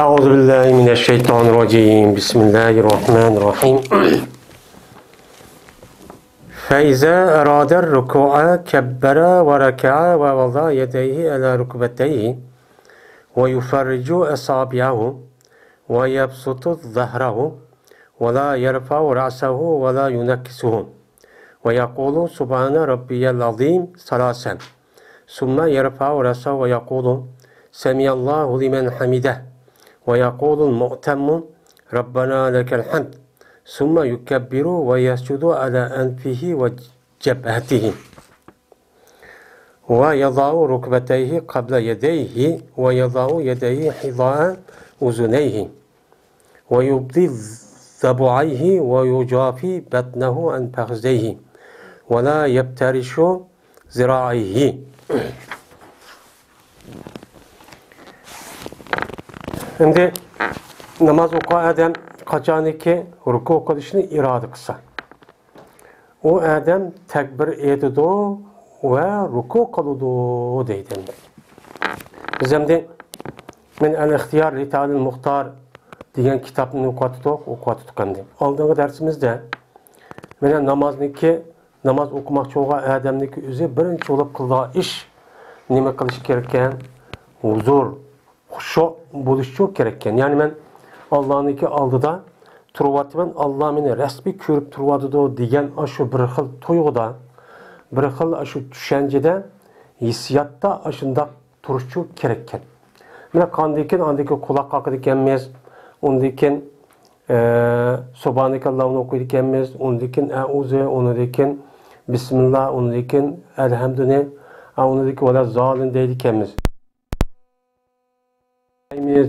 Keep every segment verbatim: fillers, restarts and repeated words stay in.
أعوذ بالله من الشيطان الرجيم. بسم الله الرحمن الرحيم. فإذا أراد الركوع كبر وركع ووضع يديه على ركبتيه ويفرج أصابعه ويبسط ظهره ولا يرفع رأسه ولا ينكسه ويقول سبحان ربي العظيم ثلاثا ثم يرفع رأسه ويقول سمع الله لمن حمده ويقول المؤتم ربنا لك الحمد ثم يكبر ويسجد على أنفه وجبهته ويضع ركبتيه قبل يديه ويضع يديه حذاء أذنيه ويبدي ذبعيه ويجافي بطنه عن فخذيه ولا يفترش ذراعيه. ئەمدى ناماز ئوقۇغان ئادەم قاچانكى رۇكۇ قىلىشنى ئىرادە قىلسا، ئۇ ئادەم تەكبىر ئېيتىدۇ ۋە رۇكۇ قىلىدۇ دەيدۇ. بىز ئەمدى مەن ئەل ئىختىيار لىتالىل مۇختار دېگەن كىتابنى ئوقۇۋاتىدۇق، ئوقۇۋاتىدۇق ئەمدى. ئالدىنقى دەرسىمىزدە مانا نامازنىكى، ناماز ئوقۇماقچى بولغان ئادەمنىكى ئۆزى بىرىنچى بولۇپ قىلىدىغان ئىش نېمە قىلىش كېرەككەن؟ ھۇزۇر، خۇشۇ بولۇشچۇ كېرەككەن. يەنى مەن ئاللانىڭكى ئالدىدا تۇرۇۋاتىمەن، ئاللا مېنى رەسمىي كۆرۈپ تۇرۇۋاتىدۇ دېگەن ئاشۇ بىر خىل تۇيغۇدا، بىر خىل ئاشۇ چۈشەنچىدە، ھېسسىياتتا ئاشۇنداق تۇرۇشچۇ كېرەككەن. مانا ئاندىن كېيىن، ئاندىن كېيىن قۇلاق قاقىدىكەنمىز، ئۇندىن كېيىن، ئە، سۇبھانەكاللاھنى ئوقۇيدىكەنمىز، ئۇندىن كېيىن ئەئۇزۇ، ئۇنىڭدىن كېيىن بىسمىللا، ئۇنىڭدىن كېيىن ئەلھەمدۇنى، ئۇنىڭدىن كېيىن ۋەلەززالىن دەيدىكەنمىز.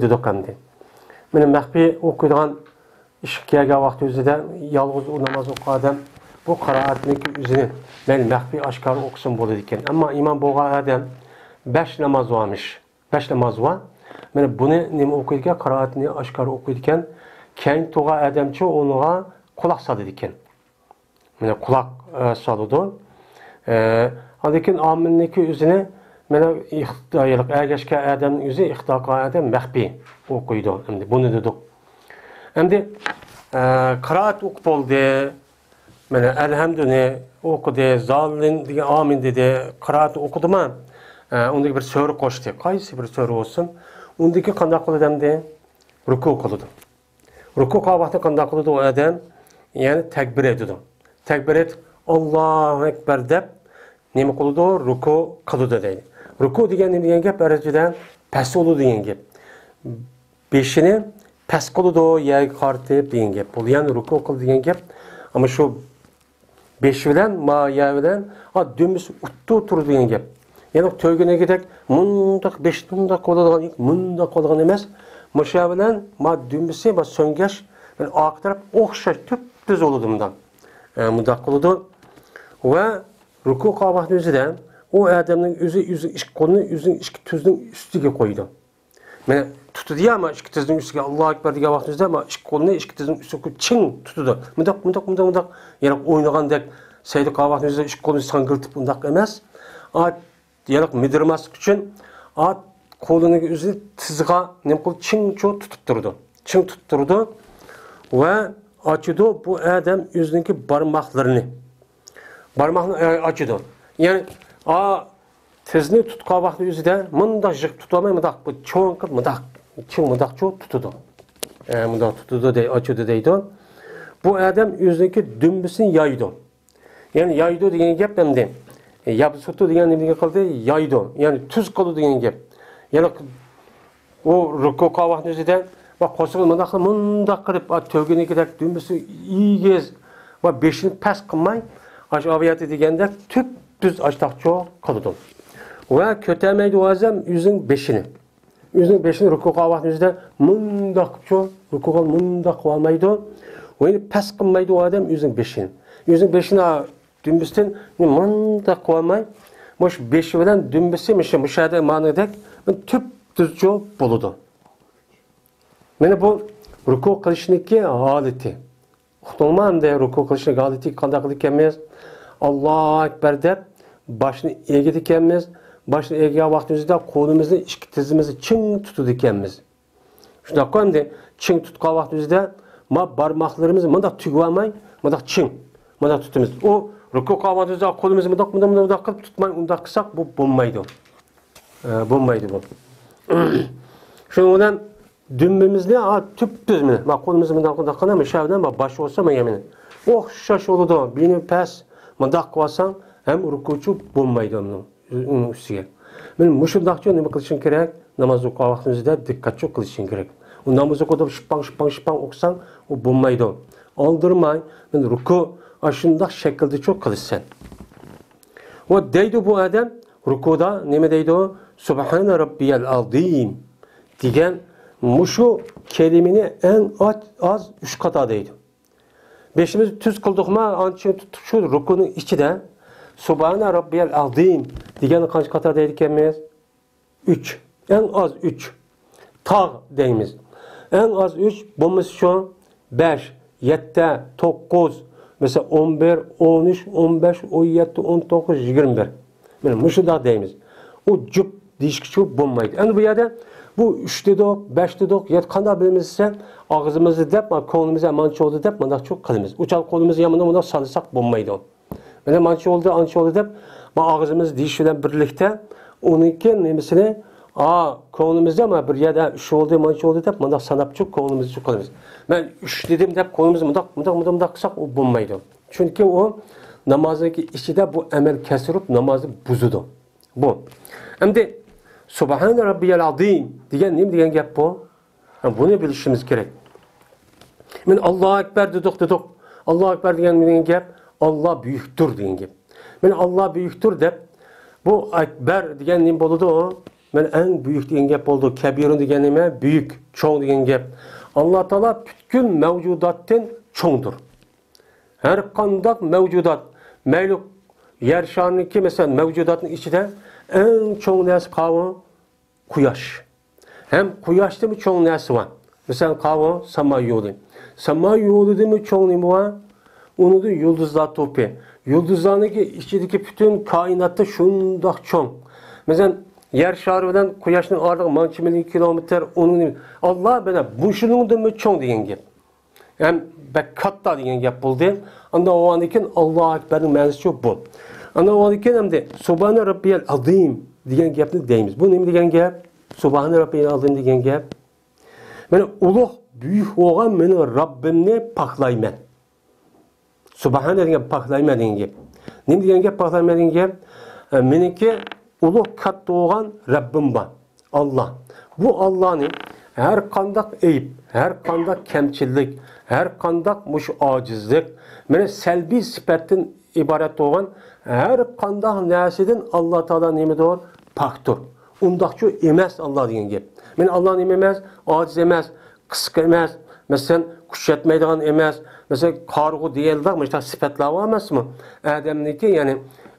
دېدۇق ئەمدى. مانا مەخپىي ئوقۇيدىغان ئىشقا كەلگەن ۋاقتى ئۆزىدە يالغۇز ئۇ ناماز ئوقۇغان ئادەم بۇ قىرائەتنىڭكى ئۆزىنى مەيلى مەخپىي ئاشكارا ئوقۇسىمۇ بولىدىكەن. ئەمما ئىمام بولغان ئادەم بەش ناماز بارمىش. بەش ناماز بار. مانا بۇنى نېمە ئوقۇيدىكەن؟ قىرائەتنى ئاشكارا ئوقۇيدىكەن. كەينى تۇرغان ئادەمچۇ ئۇنىڭغا قۇلاق سالىدىكەن. مانا قۇلاق، ئە، سالىدۇ. ئە، ئاندىن كېيىن ئامىننىڭكى ئۆزىنى مانا ئىخت-، ئەگەشكەن ئادەمنىڭ ئۆزى، ئىقتىدا قىلغان ئادەم مەخپىي ئوقۇيدۇ. ئەمدى بۇنى دېدۇق. ئەمدى، ئە، قىرائەت ئوقۇپ بولدى. مانا ئەلھەمدۇنى ئوقۇدى، زالىن دېگەن ئامىن دېدى. قىرائەتنى ئوقۇدىما؟ ئە، ئۇندىن بىر سۈرە قوشتى. قايسى بىر سۈرە بولسۇن؟ ئۇندىن كېيىن قانداق قىلىدۇ ئەمدى؟ رۇكۇ قىلىدۇ. رۇكۇ قىلغان ۋاقتىدا قانداق قىلىدۇ ئۇ ئادەم؟ يەنى تەكبىر ئېيتىدۇ. تەكبىر ئېيتىپ، ئاللاھۇ ئەكبەر دەپ نېمە قىلىدۇ؟ رۇكۇ قىلىدۇ دەيدۇ. رۇكۇ دېگەن نېمە دېگەن گەپ؟ ئەرەبچىدە پەس بولىدۇ دېگەن گەپ. بېشىنى پەس قىلىدۇ يەرگە قارىتىپ دېگەن گەپ. بۇ يەنى رۇكۇ قىلىدۇ دېگەن گەپ. ئەمما شۇ بېشى بىلەن ما يەر بىلەن، ئا، دۈمبىسى ئوتتۇرىدا تۇرىدۇ دېگەن گەپ. يەنى تۆگىنىڭكىدەك مۇنداق بېشى مۇنداق بولىدىغان، مۇنداق بولىدىغان ئەمەس. مۇشۇ يەر بىلەن ما دۈمبىسى، ما سۆڭگەش، يەنى ئارقا تەرەپ ئوخشاش تۈپتۈز بولىدۇ مۇنداق. ئە، مۇنداق قىلىدۇ. ۋە رۇكۇ قىلغان ۋاقتىنىڭ ئۆزىدە ئۇ ئادەمنىڭ ئۆزى، ئۆزىنىڭ ئىككى قولىنى ئۆزىنىڭ ئىككى تىزىنىڭ ئۈستىگە قويىدۇ. مانا تۇتىدۇ يا، ما ئىككى تىزىنىڭ ئۈستىگە ئاللاھۇ ئەكبەر دېگەن ۋاقتىمىزدا، ما ئىككى قولىنى ئىككى تىزىنىڭ ئۈستىگە چىڭ تۇتىدۇ. مۇنداق، مۇنداق، مۇنداق، مۇنداق. يەنى ئوينىغاندەك، سەجدە قىلغان ۋاقتىمىزدا ئىككى قولىنى ساڭگىلتىپ ئۇنداق ئەمەس. ئا، يەنى مىدىرماسلىق ئۈچۈن، ئا، قولىنىڭ ئۆزىنى تىزغا نېمە قىلىپ چىڭچۇ تۇتۇپ تۇرىدۇ. چىڭ تۇتۇپ تۇرىدۇ ۋە ئاچىدۇ بۇ ئادەم ئۆزىنىڭكى بارماقلىرىنى. بارماقنى، ئە، ئاچىدۇ. يەنى، ئا، تىزنى تۇتقان ۋاقتى ئۆزىدە مۇنداق يىغىپ تۇتالماي، مۇنداق بۇ چوڭ قىلىپ، مۇنداق چىڭ مۇنداقچۇ تۇتىدۇ. ئە، مۇنداق تۇتىدۇ دەي، ئاچىدۇ دەيدۇ. بۇ ئادەم ئۆزىنىڭكى دۈمبىسىنى يايىدۇ. يەنى يايىدۇ دېگەن گەپ ئەمدى. يابسۇتۇ دېگەن نېمىنى قىلدى؟ يايىدۇ. يەنى تۈز قىلىدۇ دېگەن گەپ. يەنى ئۇ رۇكۇ قىلغان ۋاقتىنىڭ ئۆزىدە ۋە قورسىقىنى مۇنداق، مۇنداق قىلىپ، ئا، تۆگىنىڭكىدەك دۈمبىسى ئېگىز ۋە بېشىنى پەس قىلماي، ئاشۇ ئاۋىياتى دېگەندەك تۈپتۈز ئاشتاقچۇ قىلىدۇ. ۋە كۆتەرمەيدۇ ئادەم ئۆزىنىڭ بېشىنى. ئۆزىنىڭ بېشىنى رۇكۇ قىلغان ۋاقتىنىڭ ئۆزىدە مۇنداق قىلىپچۇ، رۇكۇ قىلغان مۇنداق قىلالمايدۇ. ۋە يەنە پەس قىلمايدۇ ئادەم ئۆزىنىڭ بېشىنى. ئۆزىنىڭ بېشىنى دۈمبىسىدىن مۇنداق قىلالماي، مۇشۇ بېشى بىلەن دۈمبىسى مۇشۇ، مۇشۇ يەردە مانىدەك تۈپتۈزچۇ بولىدۇ. مانا بۇ رۇكۇ قىلىشنىڭكى ھالىتى. ئۇقتۇڭما ئەمدى رۇكۇ قىلىشنىڭ ھالىتىگە قانداق قىلىدىكەنمىز؟ ئاللاھۇ ئەكبەر دەپ باشنى ئېگىدىكەنمىز. باشنى ئېگىگەن ۋاقتىمىزدا قولىمىزنى ئىككى تىزىمىزنى چىڭ تۇتىدىكەنمىز. شۇنداققۇ ئەمدى؟ چىڭ تۇتقان ۋاقتىمىزدا ما بارماقلىرىمىز مۇنداق تۈگۈۋالماي، مۇنداق چىڭ، مۇنداق تۇتىمىز. ئۇ رۇكۇ قىلغان ۋاقتىمىزدا قولىمىزنى مۇنداق، مۇنداق، مۇنداق قىلىپ تۇتماي، ئۇنداق قىلساق بۇ بولمايدۇ. ئە، بولمايدۇ بۇ. شۇنىڭ بىلەن دۈمبىمىزنى، ھا، تۈپتۈز مانا، ما قولىمىزنى مۇنداق، مۇنداق قىلىمىز، شۇ بىلەن ما باش بولسا مانا مېنى. ئوخشاش بولىدۇ. بېشىنى پەس مۇنداق قىلىۋالساڭ ھەم رۇكۇچۇ بولمايدۇ ئۇنىڭ، ئۇنىڭ ئۈستىگە. مانا مۇشۇنداقچۇ نېمە قىلىشىڭ كېرەك؟ ناماز ئوقۇغان ۋاقتىمىزدا دىققەتچۇ قىلىشىڭ كېرەك. ئۇ ناماز ئوقۇدۇپ شىپپاڭ، شىپپاڭ، شىپپاڭ ئوقۇساڭ ئۇ بولمايدۇ. ئالدىرىماي، مانا رۇكۇ ئاشۇنداق شەكىلدىچۇ قىلىسەن. ۋە دەيدۇ بۇ ئادەم، رۇكۇدا نېمە دەيدۇ؟ سۇبھانە رەببىيەل ئازىم دېگەن مۇشۇ كەلىمىنى ئەڭ ئاز، ئاز ئۈچ قاتا دەيدۇ. بېشىمىزنى تۈز قىلدۇقما، ئانچە تۇتۇپ شۇ رۇكۇنىڭ ئىچىدە سۇبھانە رەببىيەل ئازىم دېگەننى قانچە قاتا دەيدىكەنمىز؟ ئۈچ. ئەڭ ئاز ئۈچ. تاغ دەيمىز. ئەڭ ئاز ئۈچ، بولمىسا شۇ بەش، يەتتە، توققۇز، مەسىلەن، ئون بىر، ئون ئۈچ، ئون بەش، ئون يەتتە، ئون توققۇز، يىگىرمە بىر. مانا مۇشۇنداق دەيمىز. ئۇ جۈپ دېيىشكىچۇ بولمايدۇ. ئەمدى بۇ يەردە بۇ ئۈچ دېدۇق، بەش دېدۇق، يا قانداق بىلىمىز دېسە، ئاغزىمىزدا دەپ، كۆڭلىمىزدە مانچە بولدى دەپ، مانداقچۇ قىلىمىز. ئۇ چاغ قولىمىزنى يا مانا مۇنداق سالساق بولمايدۇ. مانا مانچە بولدى، ئانچە بولدى دەپ، ما ئاغزىمىز دېيىش بىلەن بىرلىكتە ئۇنىڭكى نېمىسىنى، ئا، كۆڭلىمىزدە ما بىر يەردە ئۈچ بولدى، مانچە بولدى دەپ، مانداق ساناپچۇ كۆڭلىمىزچۇ قىلىمىز. مەن ئۈچ دېدىم دەپ قولىمىزنى مۇنداق، مۇنداق، مۇنداق قىلساق ئۇ بولمايدۇ. چۈنكى ئۇ نامازنىڭكى ئىچىدە بۇ ئەمەل كەلتۈرۈپ نامازنى بۇزىدۇ. بۇ. ئەمدى سۇبھانە رەببىيەل ئازىم دېگەن نېمە دېگەن گەپ بۇ؟ ھە، بۇنى بىلىشىمىز كېرەك. مانا ئاللاھۇ ئەكبەر دېدۇق، دېدۇق. ئاللاھۇ ئەكبەر دېگەن نېمە دېگەن گەپ؟ ئاللا بۈيۈكتۇر دېگەن گەپ. مانا ئاللا بۈيۈكتۇر دەپ، بۇ ئەكبەر دېگەن نېمە بولىدۇ؟ مانا ئەڭ بۈيۈك دېگەن گەپ بولىدۇ. كەبىرۇن دېگەن نېمە؟ بۈيۈك، چوڭ دېگەن گەپ. ئاللا تائالا پۈتكۈل مەۋجۇداتتىن چوڭدۇر. ھەر قانداق مەۋجۇدات، مەيلى يەر شارىنىڭكى، مەسىلەن، مەۋجۇداتنىڭ ئىچىدە ئەڭ چوڭ نەرسە قاۋۇ؟ قۇياش. ھەم قۇياشتىنمۇ چوڭ نەرسە بار. مەسىلەن، قاۋۇ؟ ساما يولى. ساما يولىدىنمۇ چوڭ نېمە بار؟ ئۇنىڭدىن يۇلدۇزلار توپى. يۇلدۇزلارنىڭكى ئىچىدىكى پۈتۈن كائىناتتا شۇنداق چوڭ. مەسىلەن، يەر شارى بىلەن قۇياشنىڭ ئارىلىقى مانچە مىليون كىلومېتىر، ئۇنىڭ ئاللا بىلەن مۇشۇنىڭدىنمۇ چوڭ دېگەن گەپ. ھەم بەك كاتتا دېگەن گەپ بولدى. ئاندىن بولغاندىن كېيىن ئاللاھۇ ئەكبەرنىڭ مەنىسى شۇ بۇ. ئاندىن بولغاندىن كېيىن ئەمدى سۇبھانە رەببىيەل ئازىم دېگەن گەپنى دەيمىز. بۇ نېمە دېگەن گەپ؟ سۇبھانە رەببىيەل ئازىم دېگەن گەپ. مانا ئۇلۇغ، بۈيۈك بولغان مېنىڭ رەببىمنى پاكلايمەن. سۇبھانە دېگەن پاكلايمەن دېگەن گەپ. نېمە دېگەن گەپ پاكلايمەن دېگەن گەپ؟ ئە، مېنىڭكى ئۇلۇغ كاتتا بولغان رەببىم بار. ئاللا. بۇ ئاللانى ھەر قانداق ئەيىب، ھەر قانداق كەمچىللىك، ھەر قانداق مۇشۇ ئاجىزلىق، مانا سەلبىي سۈپەتتىن ئىبارەت بولغان ھەر قانداق نەرسىدىن ئاللا تائالا نېمىدۇر؟ پاكتۇر. ئۇنداقچۇ ئەمەس ئاللا دېگەن گەپ. مانا ئاللا نېمە ئەمەس؟ ئاجىز ئەمەس، قىسقا ئەمەس، مەسىلەن، كۈچ يەتمەيدىغان ئەمەس، مەسىلەن، قارىغۇ دېگەنلەر مۇشۇنداق سۈپەتلەر بار ئەمەسمۇ؟ ئادەمنىڭكى، يەنى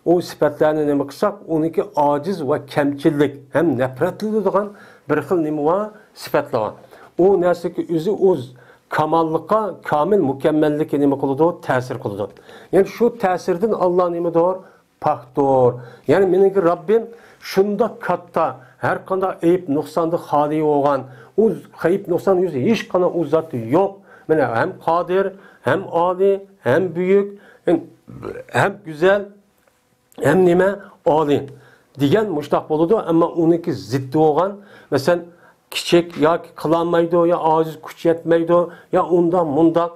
ئۇ سۈپەتلەرنى نېمە قىلساق، ئۇنىڭكى ئاجىز ۋە كەمچىللىك ھەم نەپرەتلىنىدىغان بىر خىل نېمە بار؟ سۈپەتلەر بار. ئۇ نەرسىدىكى ئۆزى ئۇ كاماللىققا، كامىل مۇكەممەللىككە نېمە قىلىدۇ؟ تەسىر قىلىدۇ. يەنى شۇ تەسىردىن ئاللا نېمىدۇر؟ پاكتۇر. يەنى مېنىڭكى رەببىم شۇنداق كاتتا، ھەر قانداق ئەيىب نۇقساندىن خالىي بولغان، ئۇ ئەيىب نۇقسان يۈزى ھېچقانداق ئۇ زاتتا يوق. مانا ھەم قادىر، ھەم ئالىي، ھەم بۈيۈك، ھەم گۈزەل، ھەم نېمە؟ ئالىي دېگەن مۇشتاق بولىدۇ. ئەمما ئۇنىڭكى زىددى بولغان، مەسىلەن، كىچىك ياكى قىلالمايدۇ، يا ئاجىز، كۈچ يەتمەيدۇ، يا ئۇنداق مۇنداق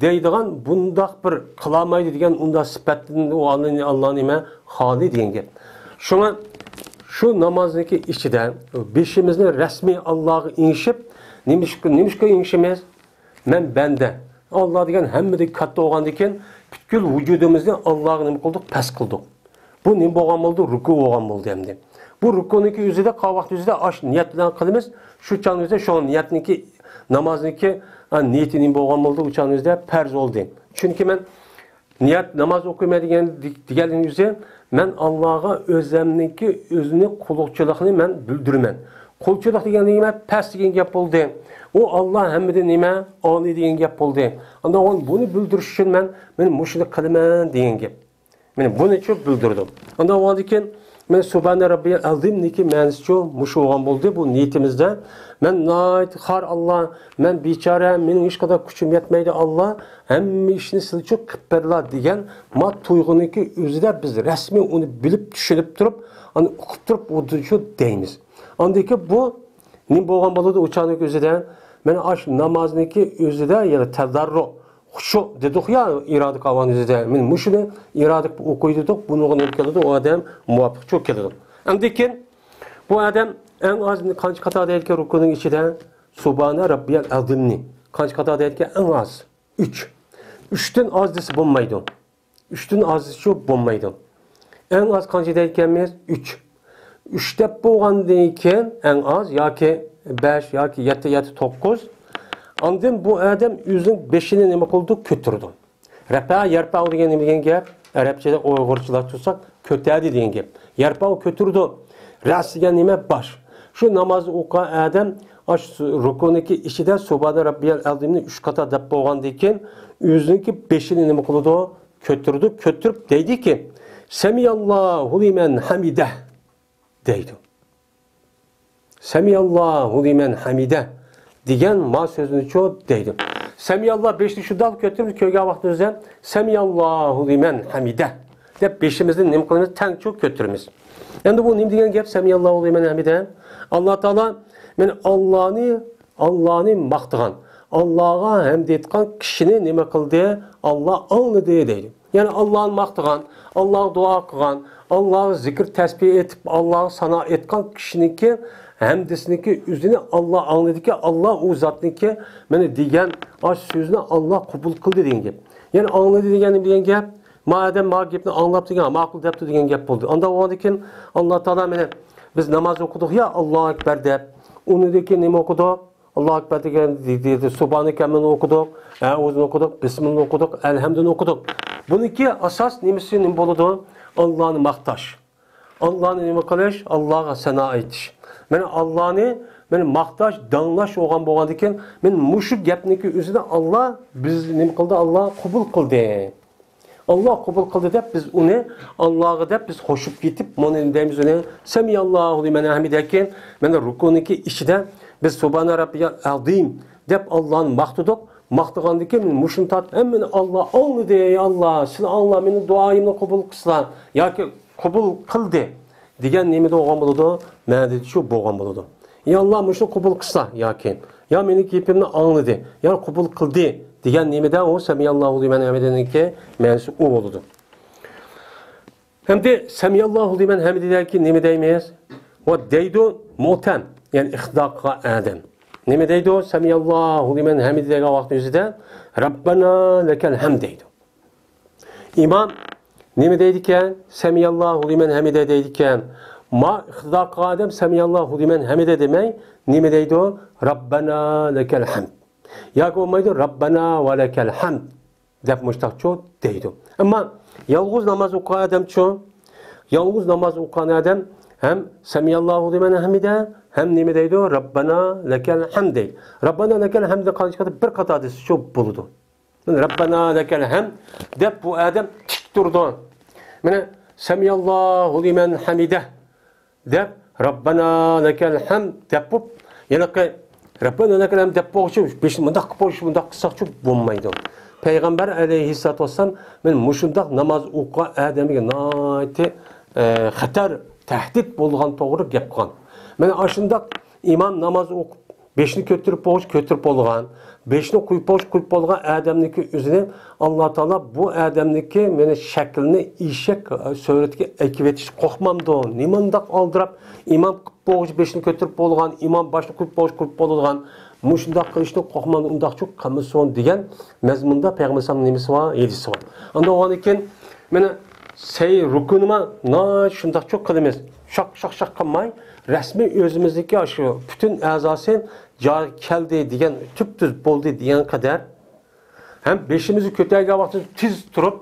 دەيدىغان، بۇنداق بىر قىلالمايدۇ دېگەن ئۇنداق سۈپەتتىن ئۇ ئاللا، ئاللا نېمە؟ خالىي دېگەن گەپ. شۇڭا شۇ نامازنىڭكى ئىچىدە بېشىمىزنى رەسمىي ئاللاغا ئېڭىشىپ، نېمىشقا، نېمىشقا ئېڭىشىمىز؟ مەن بەندە. ئاللا دېگەن ھەممىدىن كاتتا بولغاندىكىن، پۈتكۈل ۋۇجۇدىمىزنى ئاللاغا نېمە قىلدۇق؟ پەس قىلدۇق. بۇ نېمە بولغان بولدى؟ رۇكۇ بولغان بولدى ئەمدى. بۇ رۇكۇنىڭكى ئۆزىدە، قالغان ۋاقىت ئۆزىدە ئاش نىيەت بىلەن قىلىمىز. شۇ چاغنىڭ ئۆزىدە شۇ نىيەتنىڭكى، نامازنىڭكى، ئا، نىيىتى نېمە بولغان بولدى؟ ئۇ چاغنىڭ ئۆزىدە پەرز بولدى. چۈنكى مەن نىيەت، ناماز ئوقۇيمەن دېگەن، دېگەننىڭ ئۆزى، مەن ئاللاغا ئۆزەمنىڭكى ئۆزىنى قۇللۇقچىلىقنى مەن بىلدۈرىمەن. قۇلچىلىق دېگەن نېمە؟ پەس دېگەن گەپ بولدى. ئۇ ئاللا ھەممىدىن نېمە؟ ئالىي دېگەن گەپ بولدى. ئاندىن بۇنى بىلدۈرۈش ئۈچۈن مەن، مەن مۇشۇنى قىلىمەن دېگەن گەپ. مانا بۇنىچۇ بىلدۈردۈم. ئاندىن ئاندىن كېيىن مەن سۇبھانە رەببىيەل ئەزىمنىڭكى مەنىسىچۇ مۇشۇ بولغان بولدى، بۇ نىيىتىمىزدە. مەن ناھايىتى خار ئاللا، مەن بىچارە، مېنىڭ ھېچقانداق كۈچۈم يەتمەيدۇ ئاللا، ھەممە ئىشنى سىلچۇ قىلىپ بەرلا دېگەن ما تۇيغۇنىڭكى ئۆزىدە بىز رەسمىي ئۇنى بىلىپ، چۈشىنىپ تۇرۇپ، ئۇنى ئۇقۇپ تۇرۇپ، ئۇدۇشۇ دەيمىز. ئاندىن كېيىن بۇ نېمە بولغان بولىدۇ ئۇ چاغنىڭكى ئۆزىدە؟ مانا ئاشۇ نامازنىڭكى ئۆزىدە، يەنى تەزەررۇ، خۇشۇ دېدۇق يا، ئىرادە قىلغان ئۆزىدە. مانا مۇشۇنى ئىرادە قىلىپ ئوقۇي دېدۇق، بۇنىڭغا نېمە كېلىدۇ؟ ئۇ ئادەم مۇۋاپىق چوق كېلىدۇ. ئاندىن كېيىن بۇ ئادەم ئەڭ ئاز قانچە قاتا دەيدىكەن رۇكۇنىڭ ئىچىدە؟ سۇبھانە رەببىيەل ئەزىمنى قانچە قاتا دەيدىكەن؟ ئەڭ ئاز ئۈچ. ئۈچتىن ئاز دېسە بولمايدۇ. ئۈچتىن ئاز دېسە بولمايدۇ. ئەڭ ئاز قانچە دەيدىكەنمىز؟ ئۈچ. ئۈچ دەپ بولغاندىن كېيىن ئەڭ ئاز ياكى بەش ياكى يەتتە ياكى توققۇز. ئاندىن بۇ ئادەم ئۆزىنىڭ بېشىنى نېمە قىلىدۇ؟ كۆتۈرىدۇ. رەپە، يەرپەئۇ دېگەن نېمە دېگەن گەپ؟ ئەرەبچىدە ئۇيغۇرچىلاشتۇرساق، كۆتەردى دېگەن گەپ. يەرپەئۇ كۆتۈرىدۇ. رەس دېگەن نېمە؟ باش. شۇ نامازنى ئوقۇغان ئادەم ئاشۇ رۇكۇنىڭكى ئىچىدە سۇبھانە رەببىيەل ئەزىمنى ئۈچ قاتا دەپ بولغاندىن كېيىن، ئۆزىنىڭكى بېشىنى نېمە قىلىدۇ؟ كۆتۈرىدۇ. كۆتۈرۈپ دەيدىكى، سەمىئاللاھۇ لىمەن ھەمىدەھ دەيدۇ. سەمىئاللاھۇ لىمەن ھەمىدەھ دېگەن ما سۆزنىچۇ دەيدۇ. سەمىئاللا بېشىنى شۇنداق كۆتۈرۈپ كۆرگەن ۋاقتىمىزدا، سەمىئاللاھۇ لىمەن ھەمىدەھ دەپ بېشىمىزنى نېمە قىلىمىز؟ تەڭچۇ كۆتۈرىمىز. ئەمدى بۇ نېمە دېگەن گەپ؟ سەمىئاللاھۇ لىمەن ھەمىدەھ. ئاللا تائالا، مانا ئاللانى، ئاللانى ماختىغان، ئاللاغا ھەمد ئېيتقان كىشىنى نېمە قىلدى؟ ئاللا ئاڭلىدى دەيدۇ. يەنى ئاللانى ماختىغان، ئاللاغا دۇئا قىلغان، ئاللاغا زىكىر تەسبىھ ئېيتىپ، ئاللاغا سانا ئېيتقان كىشىنىڭكى ھەمدىسىنىڭكى ئۆزىنى ئاللا ئاڭلىدىكى، ئاللا ئۇ زاتنىڭكى مانا دېگەن ئاشۇ سۆزنى ئاللا قوبۇل قىلدى دېگەن گەپ. يەنى ئاڭلىدى دېگەن نېمە دېگەن گەپ؟ ما ئادەم ما گەپنى ئاڭلاپتۇ دېگەن، ماقۇل دەپتۇ دېگەن گەپ بولدى. ئانداق بولغاندىن كېيىن ئاللا تائالا مانا بىز ناماز ئوقۇدۇق يا، ئاللاھۇ ئەكبەر دەپ، ئۇنىڭدىن كېيىن نېمە ئوقۇدۇق؟ ئاللاھۇ ئەكبەر دېگەن دېدى، سۇبھانەكەمنى ئوقۇدۇق، ئەئۇزۇنى ئوقۇدۇق، بىسمىللانى ئوقۇدۇق، ئەلھەمدۇنى ئوقۇدۇق. بۇنىڭكى ئاساس نېمىسى نېمە بولىدۇ؟ ئاللانى ماختاش. ئاللانى نېمە قىلىش؟ ئاللاغا سانا ئېيتىش. مانا ئاللانى مانا ماختاش، داڭلاش بولغان بولغاندىكىن، مانا مۇشۇ گەپنىڭكى ئۆزىنى ئاللا بىز نېمە قىلدى؟ ئاللا قوبۇل قىلدى. ئاللا قوبۇل قىلدى دەپ بىز ئۇنى، ئاللاغا دەپ بىز قوشۇپ كېتىپ، مانا نېمە دەيمىز ئۇنى؟ سەمىئاللاھۇ لىمەن ھەمىدەكىن، مانا رۇكۇنىڭكى ئىچىدە بىز سۇبھانە رەببىيەل ئەزىم دەپ ئاللانى ماختىدۇق. ماختىغاندىن كېيىن مۇشۇنى تارتىپ ھەممىنى ئاللا ئاڭلىدى، ئەي ئاللا، سىلى ئاڭلا، مېنىڭ دۇئايىمنى قوبۇل قىلسىلا ياكى قوبۇل قىلدى دېگەن نېمىدە بولغان بولىدۇ؟ مەنىدە شۇ بولغان بولىدۇ. يا ئاللا، مۇشۇنى قوبۇل قىلسا ياكى، يا مېنىڭ گېپىمنى ئاڭلىدى، يا قوبۇل قىلدى دېگەن نېمىدە ئۇ سەمىئاللاھۇ لىمەن ھەمىدىنىڭكى مەنىسى ئۇ بولىدۇ. ئەمدى سەمىئاللاھۇ لىمەن ھەمىدىدىكى نېمە دەيمىز؟ ۋە دەيدۇ مۇتەم، يەنى ئىقتىدا قىلغان ئادەم. نېمە دەيدۇ؟ سەمىئاللاھۇ لىمەن ھەمىدە دېگەن ۋاقىت ئۆزىدە رەببەنا لەكەل ھەمد دەيدۇ. ئىمام نېمە دەيدىكەن؟ سەمىئاللاھۇ لىمەن ھەمىدە دەيدىكەن. ما ئىقتىدا قىلغان ئادەم سەمىئاللاھۇ لىمەن ھەمىدە دېمەي، نېمە دەيدۇ؟ رەببەنا لەكەل ھەمد. ياكى بولمايدۇ، رەببەنا ۋە لەكەل ھەمد دەپ مۇشتاقچۇ دەيدۇ. ئەمما يالغۇز ناماز ئوقۇغان ئادەمچۇ؟ يالغۇز ناماز ئوقۇغان ئادەم ھەم سەمىئاللاھۇ لىمەن ھەمىدە، ھەم نېمە دەيدۇ؟ رەببەنا لەكەل ھەمد دەيدۇ. رەببەنا لەكەل ھەمد قانچە قېتىم؟ بىر قاتا دېسىچۇ بولىدۇ. رەببەنا لەكەل ھەمد دەپ بۇ ئادەم تىك تۇرىدۇ. مانا سەمىئاللاھۇ لىمەن ھەمىدە دەپ، رەببەنا لەكەل ھەمد دەپ بوپ، ھېلىقى رەببەنا لەكەل ھەمد دەپ بولغۇچە، بېشىنى مۇنداق قىلىپ بولۇش، مۇنداق قىلساقچۇ بولمايدۇ. پەيغەمبەر ئەلەيھىسسالاتۇ ۋەسسالام مانا مۇشۇنداق ناماز ئوقۇغان ئادەمگە ناھايىتى، ئە، خەتەر، تەھدىت بولغان توغرا گەپ قىلغان. مانا ئاشۇنداق ئىمام ناماز ئوقۇپ، بېشىنى كۆتۈرۈپ بولغۇچە كۆتۈرۈپ بولغان، بېشىنى قويۇپ بولغۇچە قويۇپ بولغان ئادەمنىڭكى ئۆزىنى ئاللا تائالا بۇ ئادەمنىڭكى مانا شەكلىنى ئېشەك سۈرىتىگە ئەكىۋېتىشكە قورقمامدۇ؟ نېمانداق ئالدىراپ، ئىمام قىلىپ بولغۇچە بېشىنى كۆتۈرۈپ بولغان، ئىمام باشىنى قويۇپ بولغۇچە قويۇپ بولىدىغان، مۇشۇنداق قىلىشتىن قورقمامدۇ؟ ئۇنداقچۇ قىلمىسۇن دېگەن مەزمۇندا پەيغەمبەر ئەلەيھىسسالام نېمىسى بار؟ ھەدىسى بار. ئاندىن بولغاندىن كېيىن مانا سەي رۇكۇنىما ناھايىتى شۇنداقچۇ قىلىمىز. شاق، شاق، شاق قىلماي، رەسمىي ئۆزىمىزنىڭكى شۇ پۈتۈن ئەزاسى جايىغا كەلدى دېگەن، تۈپتۈز بولدى دېگەن قەدەر. ھەم بېشىمىزنى كۆتەرگەن ۋاقتىمىز تېز تۇرۇپ،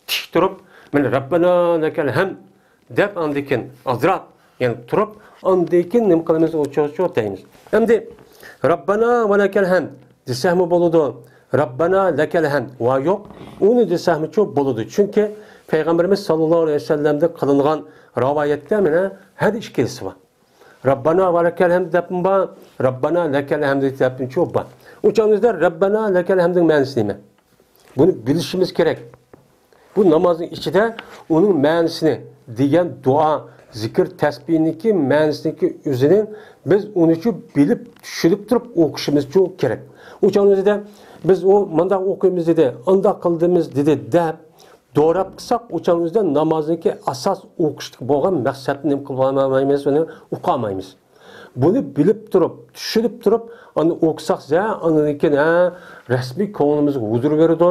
تىك تۇرۇپ، مانا رەببەنا لەكەل ھەمد دەپ، ئاندىن كېيىن ئازراق، يەنى تۇرۇپ، ئاندىن كېيىن نېمە قىلىمىز؟ ئوچۇق دەيمىز. ئەمدى رەببەنا ۋە لەكەل ھەمد دېسەكمۇ بولىدۇ. رەببەنا لەكەل ھەمد ۋە يوق، ئۇنى دېسەكمۇچۇ بولىدۇ. چۈنكى پەيغەمبىرىمىز ساللاللاھۇ ئەلەيھى ۋەسەللەمدىن قىلىنغان رىۋايەتتە مانا ھەر ئىككىلىسى بار. رەببانا ۋە لەكەل ھەمد دەپمۇ بار، رەببانا لەكەل ھەمد دەپمۇ بار. ئۇ چاغدا رەببانا لەكەل ھەمدنىڭ مەنىسى نېمە؟ بۇنى بىلىشىمىز كېرەك. بۇ نامازنىڭ ئىچىدە ئۇنىڭ مەنىسىنى دېگەن دۇئا، زىكىر، تەسبىھنىڭكى مەنىسىنىڭكى ئۆزىنى بىز ئۇنىچۇ بىلىپ، چۈشىنىپ تۇرۇپ ئوقۇشىمىزچۇ كېرەك. ئۇ چاغدا بىز ئۇ مانداق ئوقۇيمىز دېدى، ئانداق قىلدىمىز دېدى دەپ، دوراپ قىلساق، ئۇ چاغدا نامازنىڭكى ئاساس ئوقۇشتىكى بولغان مەقسەتنى نېمە قىلالمايمىز، ئۇنى ئۇقالمايمىز. بۇنى بىلىپ تۇرۇپ، چۈشىنىپ تۇرۇپ، ئاندىن ئوقۇساق، ھە، ئاندىن كېيىن، ھە، رەسمىي كۆڭلىمىزگە ھۇزۇر بېرىدۇ.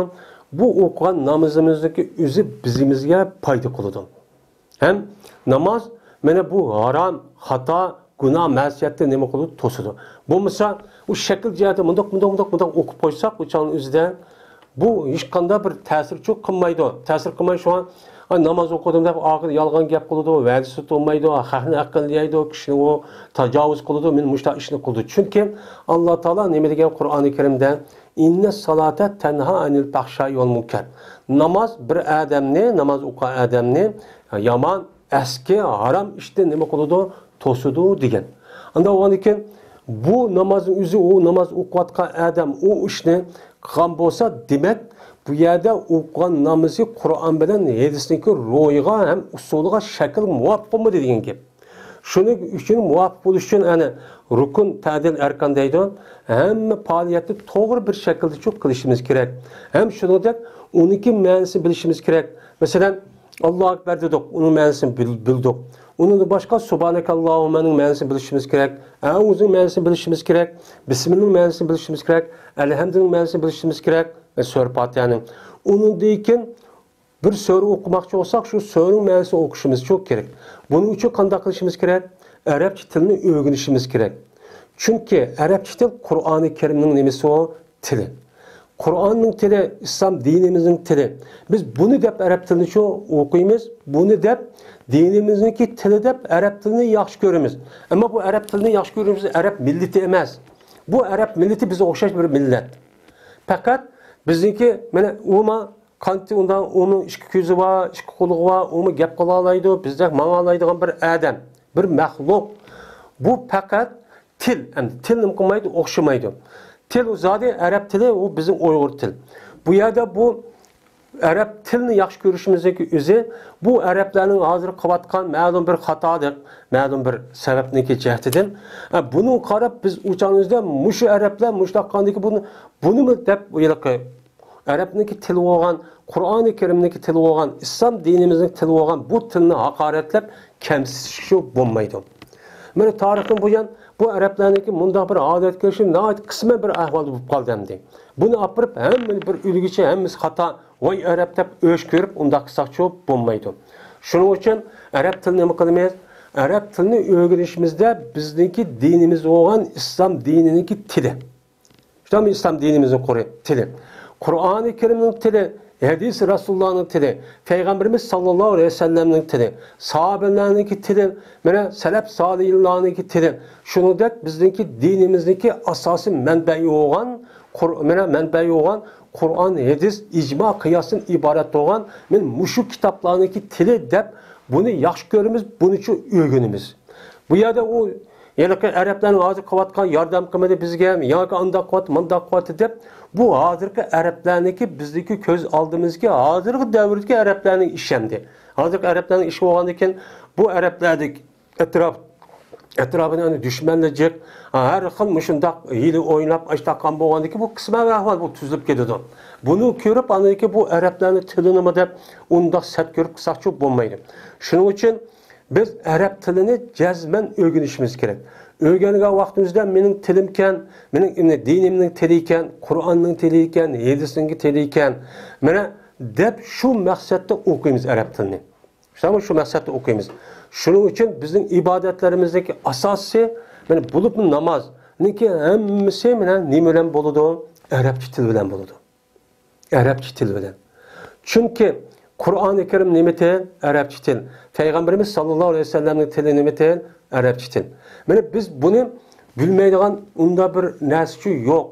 بۇ ئوقۇغان نامىزىمىزنىڭكى ئۆزى بىزىمىزگە پايدا قىلىدۇ. ھەم ناماز، مانا بۇ ھارام، خاتا، گۇناھ، مەسىيەتنى نېمە قىلىدۇ؟ توسىدۇ. بولمىسا، ئۇ شەكىل جەھەتتە مۇنداق، مۇنداق، مۇنداق، مۇنداق ئوقۇپ قويساق، ئۇ چاغنىڭ ئۆزىدە بۇ ھېچقانداق بىر تەسىرچۇ قىلمايدۇ. تەسىر قىلماي شۇڭا، ئاي، ناماز ئوقۇدۇم دەپ، ئاخىرى يالغان گەپ قىلىدۇ، ۋەدىسى تۇتۇلمايدۇ، ھەقنى ئەقىللەيدۇ، كىشىنى ئۇ تاجاۋۇز قىلىدۇ، مېنى مۇشۇنداق ئىشنى قىلدى. چۈنكى ئاللا تائالا نېمە دېگەن قۇرئانى كەرىمدە؟ ئىننە سالاتا تەنھا ئەنىل پەھشاي ۋەل مۇنكەر. ناماز بىر ئادەمنى، ناماز ئوقۇغان ئادەمنى يامان، ئەسكى، ھارام ئىشتىن نېمە قىلىدۇ؟ توسىدۇ دېگەن. ئانداق بولغاندىن كېيىن بۇ نامازنىڭ ئۆزى، ئۇ ناماز ئوقۇۋاتقان ئادەم ئۇ ئىشنى قىلغان بولسا، دېمەك، بۇ يەردە ئوقۇغان نامىزى قۇرئان بىلەن ھەدىسنىڭكى روھىغا ھەم ئۇسۇلىغا شەكىل مۇۋاپىق بولمىدى دېگەن گەپ. شۇنىڭ ئۈچۈن مۇۋاپىق بولۇش ئۈچۈن، ئەنە، رۇكۇن، تەدىل، ئەركان دەيدۇ. ھەممە پائالىيەتنى توغرا بىر شەكىلدە چوق قىلىشىمىز كېرەك. ھەم شۇنىڭدەك ئۇنىڭكى مەنىسىنى بىلىشىمىز كېرەك. مەسىلەن، ئاللاھۇ ئەكبەر دېدۇق، ئۇنىڭ مەنىسىنى بىل-، بىلدۇق. ئۇنىڭدىن باشقا سۇبھانەكەللاھۇممەنىڭ مەنىسىنى بىلىشىمىز كېرەك. ئەئۇزۇنىڭ مەنىسىنى بىلىشىمىز كېرەك. بىسمىللىنىڭ مەنىسىنى بىلىشىمىز كېرەك. ئەلھەمدۇنىڭ مەنىسىنى بىلىشىمىز كېرەك. ۋە سۈرە پاتىھەنىڭ. ئۇنىڭدىن كېيىن بىر سۈرە ئوقۇماقچى بولساق، شۇ سۈرىنىڭ مەنىسىنى ئوقۇشىمىز چوق كېرەك. بۇنىڭ ئۈچۈن قانداق قىلىشىمىز كېرەك؟ ئەرەبچە تىلنى ئۆگىنىشىمىز كېرەك. چۈنكى ئەرەبچە تىل قۇرئانى كەرىمنىڭ نېمىسى ئۇ؟ تىلى. قۇرئاننىڭ تىلى، ئىسلام دىنىمىزنىڭ تىلى. بىز بۇنى دەپ ئەرەب تىلىنى شۇ ئوقۇيمىز، بۇنى دەپ دىنىمىزنىڭكى تىلى دەپ ئەرەب تىلىنى ياخشى كۆرىمىز. ئەمما بۇ ئەرەب تىلىنى ياخشى كۆرۈشىمىز ئەرەب مىللىتى ئەمەس. بۇ ئەرەب مىللىتى بىزگە ئوخشاش بىر مىللەت. پەقەت بىزنىڭكى، مانا، ئۇما قانتى ئۇندا، ئۇنىڭ ئىككى كۆزى بار، ئىككى قۇلىقى بار، ئۇمۇ گەپ قىلالايدۇ، بىزدەك ماڭالايدىغان بىر ئادەم، بىر مەخلۇق. بۇ پەقەت تىل، ئەمدى تىل نېمە قىلمايدۇ؟ ئوخشىمايدۇ. تىل زادى ئەرەب تىلى، ئۇ بىزنىڭ ئۇيغۇر تىل. بۇ يەردە بۇ ئەرەب تىلنى ياخشى كۆرۈشىمىزنىڭكى ئۆزى، بۇ ئەرەبلەرنىڭ ھازىر قىلىۋاتقان مەلۇم بىر خاتالىق، مەلۇم بىر سەۋەبنىڭكى جەھىتىدىن، ئە، بۇنىڭغا قاراپ بىز ئۇچانىمىزدا مۇشۇ ئەرەبلەر مۇشۇنداق قىلغاندىكىن بۇنى، بۇنىمۇ دەپ ھېلىقى ئەرەبنىڭكى تىلى بولغان، قۇرئانى كەرىمنىڭكى تىلى بولغان، ئىسلام دىنىمىزنىڭ تىلى بولغان بۇ تىلنى ھاقارەتلەپ، كەمسىتىشكە بولمايدۇ. مانا تارىختىن بۇيان بۇ ئەرەبلەرنىڭكى مۇنداق بىر ھالەتكە كېلىشى ناھايىتى قىسمەن بىر ئەھۋالدا بولۇپ قالدى ئەمدى. بۇنى ئاپىرىپ ھەممىنى بىر ئۈلگىچە، ھەممىسى خاتا، ۋاي ئەرەب دەپ ئۆچ كۆرۈپ ئۇنداق قىلساقچۇ بولمايدۇ. شۇنىڭ ئۈچۈن ئەرەب تىلىنى نېمە قىلىمىز؟ ئەرەب تىلىنى ئۆگىنىشىمىزدە بىزنىڭكى دىنىمىز بولغان ئىسلام دىنىنىڭكى تىلى. شۇنداقمۇ ئىسلام دىنىمىزنىڭ قۇرى-، تىلى. قۇرئانى كەرىمنىڭ تىلى، ھەدىس رەسۇلۇللانىڭ تىلى، پەيغەمبىرىمىز ساللاللاھۇ ئەلەيھى ۋەسەللەمنىڭ تىلى، ساھابىلەرنىڭكى تىلى، مانا سەلەپ سالىھلارنىڭكى تىلى. شۇنىڭدەك بىزنىڭكى دىنىمىزنىڭكى ئاساسىي مەنبەيى بولغان قۇر-، مانا مەنبەيى بولغان قۇرئان، ھەدىس، ئىجما، قىياستىن ئىبارەت بولغان مانا مۇشۇ كىتابلارنىڭكى تىلى دەپ بۇنى ياخشى كۆرىمىز، بۇنىچۇ ئۆگىنىمىز. بۇ يەردە ئۇ ھېلىقى ئەرەبلەرنىڭ ھازىر قىلىۋاتقان ياردەم قىلمىدى بىزگە، ياكى ئانداق قىلىۋاتتى، مۇنداق قىلىۋاتتى دەپ، بۇ ھازىرقى ئەرەبلەرنىڭكى، بىزدىكى كۆز ئالدىمىزدىكى ھازىرقى دەۋردىكى ئەرەبلەرنىڭ ئىشى ئەمدى. ھازىرقى ئەرەبلەرنىڭ ئىشى بولغاندىكىن، بۇ ئەرەبلەردىكى ئەتراپ، ئەتراپىدا ئەنە دۈشمەنلەر جىق، ھەر خىل مۇشۇنداق ھىيلە ئويناپ، ئاشتاق قىلغان بولغاندىكىن، بۇ قىسمەن ئەھۋال بۇ تۈزۈلۈپ كېتىدۇ. بۇنى كۆرۈپ، ئاندىن كېيىن بۇ ئەرەبلەرنىڭ تىلىنىمۇ دەپ ئۇنداق سەت كۆرۈپ قىلساقچۇ بولمايدۇ. شۇنىڭ ئۈچۈن بىز ئەرەب تىلىنى جەزمەن ئۆگىنىشىمىز كېرەك. ئۆگەنگەن ۋاقتىمىزدا مېنىڭ تىلىمكەن، مېنىڭ دىنىمنىڭ تىلى ئىكەن، قۇرئاننىڭ تىلى ئىكەن، ھەدىسنىڭ تىلى ئىكەن، مانا دەپ شۇ مەقسەتتە ئوقۇيمىز ئەرەب تىلىنى. شۇنداقمۇ؟ شۇ مەقسەتتە ئوقۇيمىز. شۇنىڭ ئۈچۈن بىزنىڭ ئىبادەتلىرىمىزنىڭكى ئاساسى، مانا بولۇپمۇ نامازنىڭكى ھەممىسى مانا نېمە بىلەن بولىدۇ؟ ئەرەبچە تىل بىلەن بولىدۇ. ئەرەبچە تىل بىلەن. چۈنكى قۇرئانى كەرىم نېمە تىل؟ ئەرەبچە تىل. پەيغەمبىرىمىز ساللاللاھۇ ئەلەيھى ۋەسەللەمنىڭ تىلى نېمە تىل؟ ئەرەبچە تىل. مانا بىز بۇنى بىلمەيدىغان ئۇنداق بىر نەرسىچۇ يوق.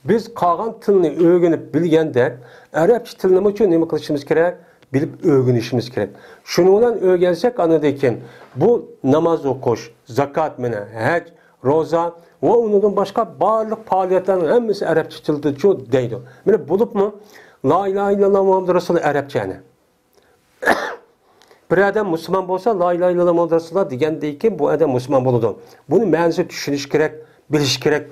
بىز قالغان تىلنى ئۆگىنىپ بىلگەندەك، ئەرەبچە تىلنىمۇچۇ نېمە قىلىشىمىز كېرەك؟ بىلىپ ئۆگىنىشىمىز كېرەك. شۇنىڭ بىلەن ئۆگەنسەك، ئاندىن كېيىن بۇ ناماز ئوقۇش، زاكات، مانا ھەج، روزا ۋە ئۇنىڭدىن باشقا بارلىق پائالىيەتلەرنىڭ ھەممىسى ئەرەبچە تىلدىچۇ دەيدۇ. مانا بولۇپمۇ لا ئىلاھە ئىللاللا مۇھەممەدۇر رەسۇلۇللا ئەرەبچە يەنى. بىر ئادەم مۇسۇلمان بولسا، لا ئىلاھە ئىللاللا مۇھەممەدۇر رەسۇلۇللا دېگەندىن كېيىن بۇ ئادەم مۇسۇلمان بولىدۇ. بۇنى مەنىسىنى چۈشىنىش كېرەك، بىلىش كېرەك.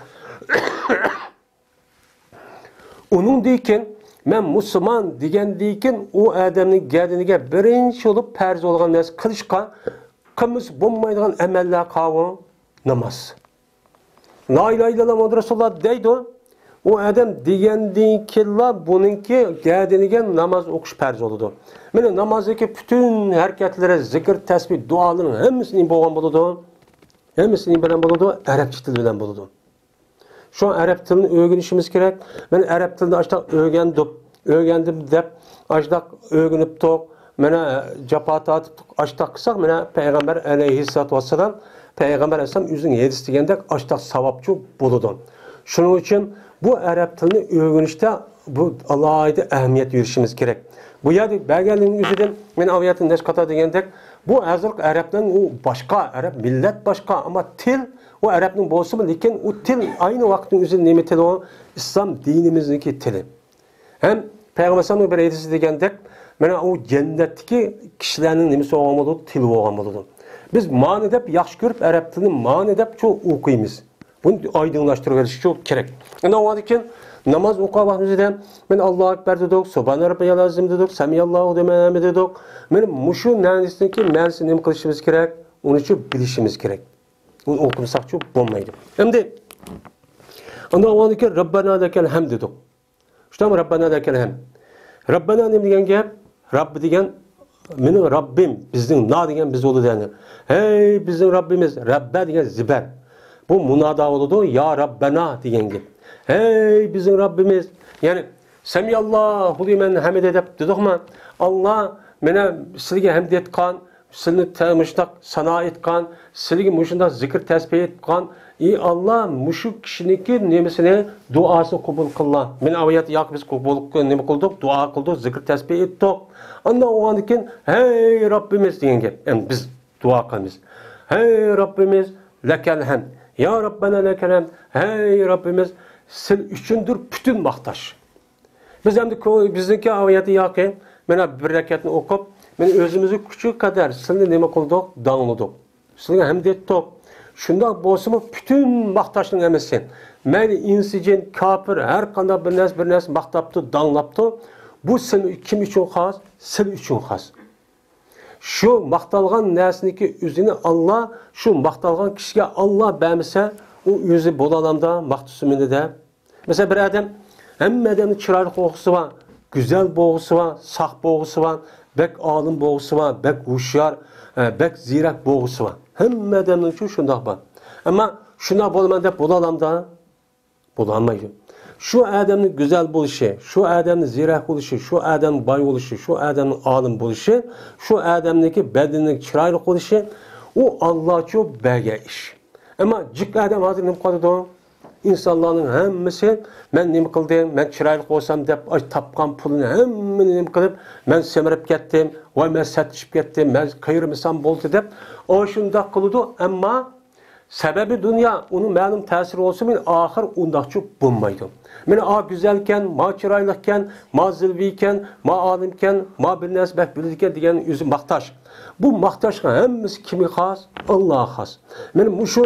ئۇنىڭدىن كېيىن مەن مۇسۇلمان دېگەندىن كېيىن ئۇ ئادەمنىڭ گەدىنىگە بىرىنچى بولۇپ پەرز بولغان نەرسە قىلىشقا، قىلمىسا بولمايدىغان ئەمەللەر قاۋۇ ناماز. لا ئىلاھە ئىللاللا مۇھەممەدۇر رەسۇلۇللا دەيدۇ. ئۇ ئادەم دېگەندىن كېيىنلا بۇنىڭكى گەدىنىگە ناماز ئوقۇش پەرز بولىدۇ. مانا نامازدىكى پۈتۈن ھەرىكەتلىرى، زىكىر، تەسبىھ، دۇئالىرىنىڭ ھەممىسى نېمە بولغان بولىدۇ؟ ھەممىسى نېمە بىلەن بولىدۇ؟ ئەرەبچە تىل بىلەن بولىدۇ. شۇ ئەرەب تىلىنى ئۆگىنىشىمىز كېرەك. مەن ئەرەب تىلىنى ئاشتاق ئۆگەندىم، ئۆگەندىم دەپ ئاشتاق ئۆگىنىپتۇق. مانا جاپا تارتىپتۇق، ئاشتاق قىلساق، مانا پەيغەمبەر ئەلەيھىسسالاتۇ ۋەسسالام، پەيغەمبەر ئەلەيھىسسالام ئۆزىنىڭ ھەدىسى دېگەندەك ئاشتاق ساۋابچۇ بولىدۇ. شۇنىڭ ئۈچۈن بۇ ئەرەب تىلىنى ئۆگىنىشتە بۇ ئالاھىدە ئەھمىيەت بېرىشىمىز كېرەك. بۇ يەردە بەرگەنلىكنىڭ ئۆزىدىن، مەن ئاۋۇ يەردە نەچچە قېتىم دېگەندەك، بۇ ھازىرقى ئەرەبلەرنىڭ ئۇ باشقا، ئەرەب مىللەت باشقا، ئەمما تىل ئۇ ئەرەبنىڭ بولسىمۇ، لېكىن ئۇ تىل ئەينى ۋاقىتنىڭ ئۆزىدە نېمە تىلى ئۇ؟ ئىسلام دىنىمىزنىڭكى تىلى. ھەم پەيغەمبەر ئەلەيھىسسالامنىڭ بىر ھەدىسى دېگەندەك، مانا ئۇ جەننەتتىكى كىشىلەرنىڭ نېمىسى بولغان بولىدۇ؟ تىلى بولغان بولىدۇ. بىز مانى دەپ ياخشى كۆرۈپ ئەرەب تىلىنى مانى دەپ شۇ ئوقۇيمىز. بۇنى ئايدىڭلاشتۇرۇۋېلىش شۇ كېرەك. ئەنە ئۇنىڭدىن كېيىن ناماز ئوقۇغان ۋاقتىمىزدا مانا ئاللاھۇ ئەكبەر دېدۇق، سۇبھانە رەببىيەل ئەزىم دېدۇق، سەمىئاللاھۇ لىمەن ھەمىدە دېدۇق. مانا مۇشۇ مەنىسىنىڭكى مەنىسىنى نېمە قىلىشىمىز كېرەك؟ ئۇنى شۇ بىلىشىمىز كېرەك. ئۇنى ئوقۇمىساقچۇ بولمايدۇ. ئەمدى ئاندىن ئۇنىڭدىن كېيىن رەببەنا لەكەل ھەمد دېدۇق. شۇنداقمۇ رەببەنا لەكەل ھەمد. رەببەنا نېمە دېگەن گەپ؟ رەببى دېگەن مېنىڭ رەببىم، بىزنىڭ، نا دېگەن بىز بولىدۇ يەنى. ھەي بىزنىڭ رەببىمىز، رەببە دېگەن زىبەر. بۇ مۇنادا بولىدۇ، يا رەببەنا دېگەن گەپ. ھەي بىزنىڭ رەببىمىز. يەنى سەمىئاللاھۇ لىمەن ھەمىدە دەپ دېدۇقمۇ؟ ئاللا مانا سىلىگە ھەمد ئېيتقان، سىلىنى ت-، مۇشۇنداق سانا ئېيتقان، سىلىگە مۇشۇنداق زىكىر تەسبىھ ئېيتقان، ئى ئاللا، مۇشۇ كىشىنىڭكى نېمىسىنى، دۇئاسىنى قوبۇل قىللا. مانا ئايەت ياق، بىز قوبۇل نېمە قىلدۇق؟ دۇئا قىلدۇق، زىكىر تەسبىھ ئېيتتۇق. ئاندىن ئۇنىڭدىن كېيىن، ھەي رەببىمىز دېگەن گەپ. ئەمدى بىز دۇئا قىلىمىز. ھەي رەببىمىز، لەكەل ھەمد. يا رەببەنا لەكەل ھەمد. ھەي رەببىمىز، سىل ئۈچۈندۇر پۈتۈن ماختاش. بىز ئەمدى كو-، بىزنىڭكى ئاۋۇ يەردە ياقى، مانا بىر رەكەتنى ئوقۇپ، مانا ئۆزىمىزنىڭ كۈچى قەدەر سىلنى نېمە قىلدۇق؟ داڭلىدۇق. سىلگە ھەمد ئېيتتۇق. شۇنداق بولسىمۇ، پۈتۈن ماختاشنىڭ ھەممىسى، مەيلى ئىنسى، جىن، كاپىر، ھەر قانداق بىر نەرسە، بىر نەرسە ماختاپتۇ، داڭلاپتۇ. بۇ سىل كىم ئۈچۈن خاس؟ سىل ئۈچۈن خاس. شۇ ماختالغان نەرسىنىڭكى ئۆزىنى ئاللا، شۇ ماختالغان كىشىگە ئاللا بەرمىسە، ئۇ ئۆزى بولالامدا ماختىسۇمىنى دەپ. مەسىلەن، بىر ئادەم، ھەممە ئادەمنىڭ چىرايلىق بولغۇسى بار، گۈزەل بولغۇسى بار، ساق بولغۇسى بار، بەك ئالىم بولغۇسى بار، بەك ھوشيار، ئە، بەك زېرەك بولغۇسى بار. ھەممە ئادەمنىڭچۇ شۇنداق بار. ئەمما شۇنداق بولىمەن دەپ بولالامدا؟ بولالمايدۇ. شۇ ئادەمنىڭ گۈزەل بولۇشى، شۇ ئادەمنىڭ زېرەك بولۇشى، شۇ ئادەمنىڭ باي بولۇشى، شۇ ئادەمنىڭ ئالىم بولۇشى، شۇ ئادەمنىڭكى بەدىنىنىڭ چىرايلىق بولۇشى، ئۇ ئاللاچۇ بەرگەن ئىش. ئەمما جىق ئادەم ھازىر نېمە قىلىدۇ؟ ئىنسانلارنىڭ ھەممىسى، مەن نېمە قىلدىم، مەن چىرايلىق بولسام دەپ، ئاش تاپقان پۇلىنى ھەممىنى نېمە قىلىپ، مەن سېمىرىپ كەتتىم، ۋاي مەن سەتلىشىپ كەتتىم، مەن قېرىمىسام بولدى دەپ، ئاشۇنداق قىلىدۇ. ئەمما سەۋەبى دۇنيا، ئۇنىڭ مەلۇم تەسىرى بولسىمۇ، ئاخىر ئۇنداقچۇ بولمايدۇ. مانا ئا گۈزەلكەن، ما چىرايلىقكەن، ما زىلۋىيكەن، ما ئالىمكەن، ما بىر نەرسە بەك بىلىدىكەن دېگەن ئۆزى ماختاش. بۇ ماختاشقا ھەممىسى كىمگە خاس؟ ئاللاغا خاس. مانا مۇشۇ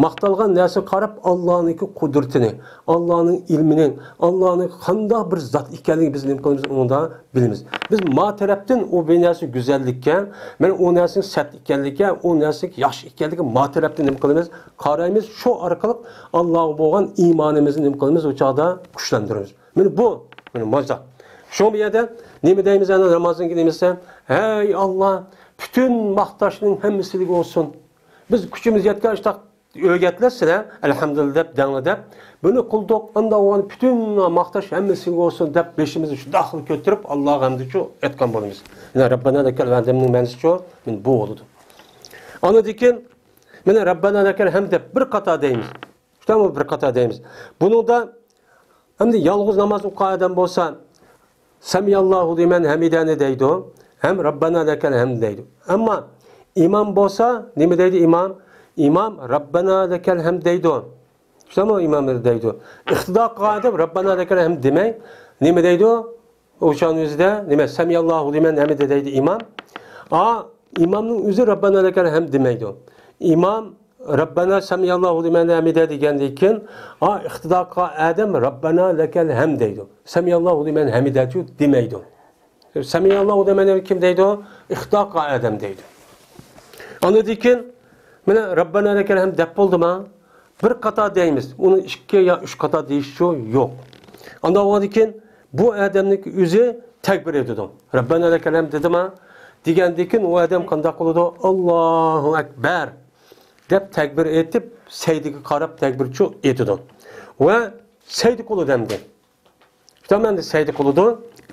ماختالغان نەرسىگە قاراپ ئاللانىڭكى قۇدرىتىنى، ئاللانىڭ ئىلمىنى، ئاللانىڭ قانداق بىر زات ئىكەنلىكىنى بىز نېمە قىلىمىز؟ ئۇنىڭدا بىلىمىز. بىز ما تەرەپتىن ئۇ بىر نەرسە گۈزەللىككە، مانا ئۇ نەرسىنىڭ سەت ئىكەنلىكىگە، ئۇ نەرسىنىڭ ياخشى ئىكەنلىكىگە ما تەرەپتىن نېمە قىلىمىز؟ قارايمىز. شۇ ئارقىلىق ئاللاغا بولغان ئىمانىمىزنى نېمە قىلىمىز؟ ئۇ چاغدا كۈچلەندۈرىمىز. مانا بۇ، مانا مۇشۇنداق. شۇڭا بۇ يەردە نېمە دەيمىز؟ ئەنە نامازنىڭكى نېمىسى؟ ھەي ئاللا، پۈتۈن ماختاشنىڭ ھەممىسى سىلىگە بولسۇن. بىز كۈچىمىز يەتكەن ئاشتاق ئۆگەتلە سىلەر، ئەلھەمدۇلىللا دەپ، دەڭلە دەپ. بۇنى قىلدۇق، ئاندا ئۇنى پۈتۈن ماختاش ھەممىسىگە بولسۇن دەپ بېشىمىزنى شۇنداق قىلىپ كۆتۈرۈپ، ئاللاغا ھەمدىچۇ ئېيتقان بولىمىز. مانا رەببەنا لەكەل ھەمدنىڭ مەنىسىچۇ؟ مانا بۇ بولىدۇ. ئاندىن كېيىن، مانا رەببەنا لەكەل ھەمد دەپ بىر قاتار دەيمىز. شۇنداقمۇ بىر قاتار دەيمىز. بۇنىڭدا ئەمدى يالغۇز ناماز ئوقۇغان ئادەم بولسا، سەمىئاللاھۇ لىمەن ھەمىدەنى دەيدۇ، ھەم رەببەنا لەكەل ھەمد دەيدۇ. ئەمما ئىمام بولسا نېمە دەيدۇ ئىمام؟ ئىمام رەببەنا لەكەل ھەمد دەيدۇ. شۇنداقمۇ ئىمام دەيدۇ. ئىقتىدا قىلغان ئادەم رەببانا لەكەل ھەمد دېمەي، نېمە دەيدۇ؟ ئوشان ئۆزىدە نېمە؟ سەمىئاللاھۇ لىمەن ھەمىدە دەيدۇ ئىمام. ئا، ئىمامنىڭ ئۆزى رەببانا لەكەل ھەمد دېمەيدۇ. ئىمام رەببانا سەمىئاللاھۇ لىمەن ھەمىدە دېگەندىن كېيىن، ئا، ئىقتىدا قىلغان ئادەم رەببانا لەكەل ھەمد دەيدۇ. سەمىئاللاھۇ لىمەن ھەمىدەچۇ دېمەيدۇ. سەمىئاللاھۇ لىمەن ھەمىدە كىم دەيدۇ؟ ئىقتىدا قىلغان ئادەم دەيدۇ. ئاندىن كېيىن، مانا رەببانا لەكەل ھەمد دەپ بولدىما؟ بىر قاتار دەيمىز. ئۇنى ئىككى يا ئۈچ قاتار دېيىشچۇ يوق. ئانداق بولغاندىن كېيىن بۇ ئادەمنىڭ ئۆزى تەكبىر ئېيتىدۇ. رەببەنا لەكەل ھەمد دېدىما؟ دېگەندىن كېيىن ئۇ ئادەم قانداق قىلىدۇ؟ ئاللاھۇ ئەكبەر دەپ تەكبىر ئېيتىپ، سەجدىگە قاراپ تەكبىرچۇ ئېيتىدۇ. ۋە سەجدە قىلىدۇ ئەمدى. شۇنداق ئەمدى سەجدە قىلىدۇ.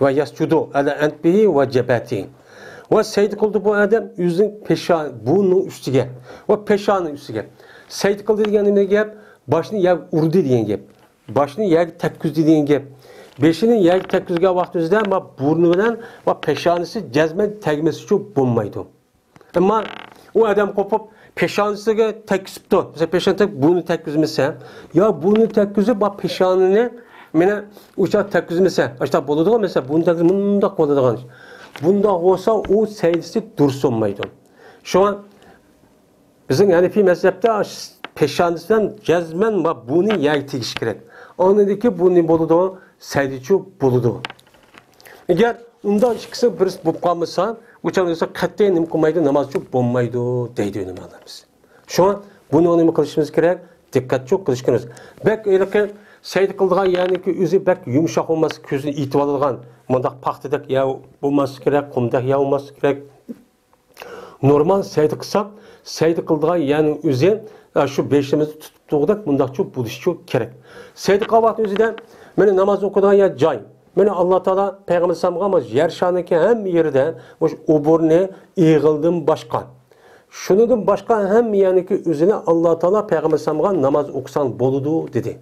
ۋە يەسجۇدۇ ئەلە ئەنپىھى ۋە جەبھەتىھى. ۋە سەجدە قىلىدۇ بۇ ئادەم ئۆزىنىڭ پېشا-، بۇرنىنىڭ ئۈستىگە ۋە پېشانىنىڭ ئۈستىگە. سەجدە قىلدى دېگەن نېمە گەپ؟ باشنى يەرگە ئۇردى دېگەن گەپ. باشنى يەرگە تەگكۈزدى دېگەن گەپ. بېشىنى يەرگە تەگكۈزگەن ۋاقتىمىزدا ما بۇرنى بىلەن ۋە پېشانىسى جەزمەن تەگمىسىچۇ بولمايدۇ. ئەمما ئۇ ئادەم قوپۇپ، پېشانىسىگە تەگكۈزۈپتۇ. مەسىلەن، پېشانە تەگ-، بۇنى تەگكۈزمىسە، يا بۇنى تەگكۈزۈپ، ما پېشانىنى مانا ئۇچا تەگكۈزمىسە، ئاشۇنداق بولىدىغۇ، مەسىلەن، بۇنى تەگكۈزسە مۇنداق بولىدىغان ئىش. بۇنداق بولسا، ئۇ سەجدىسى دۇرۇس بولمايدۇ. شۇڭا بىزنىڭ ھەنىفىي مەزھەپتە پېشانىسى بىلەن جەزمەن ما بۇنى يەرگە تېگىش كېرەك. ئاندىن كېيىن بۇ نېمە بولىدۇ؟ سەجدىچۇ بولىدۇ. ئەگەر ئۇنداق ئىككىسى بىرسى بولۇپ قالمىسا، ئۇ چاغدا قەتئىي نېمە قىلمايدۇ؟ نامازچۇ بولمايدۇ دەيدۇ ئۆلىمالىرىمىز. شۇڭا بۇنى نېمە قىلىشىمىز كېرەك؟ دىققەتچۇ قىلىش كېرەك. بەك ھېلىقى سەجدە قىلىدىغان يەرنىڭكى ئۆزى بەك يۇمشاق بولماسلىق، كۆزنى ئېتىۋالىدىغان مۇنداق پاختىدەك يەر بولماسلىقى كېرەك، قۇمدەك يەر بولماسلىقى كېرەك. نورمال سەجدە قىلساق، سەجدە قىلىدىغان يەرنىڭ ئۆزى، ئە، شۇ بېشىمىزنى تۇتۇپ تۇرغۇدەك مۇنداقچۇ بولۇشچۇ كېرەك. سەجدە قىلغان ۋاقىتنىڭ ئۆزىدە، مانا ناماز ئوقۇيدىغان يەر جاي. مانا ئاللا تائالا پەيغەمبەر ئەلەيھىسسالامغا مانا يەر شارنىڭكى ھەممە يېرىدە مۇشۇ ئوبۇرنى، ئېغىلدىن باشقا. شۇنىڭدىن باشقا ھەممە يەرنىڭكى ئۆزىنى ئاللا تائالا پەيغەمبەر ئەلەيھىسسالامغا ناماز ئوقۇساڭ بولىدۇ، دېدى.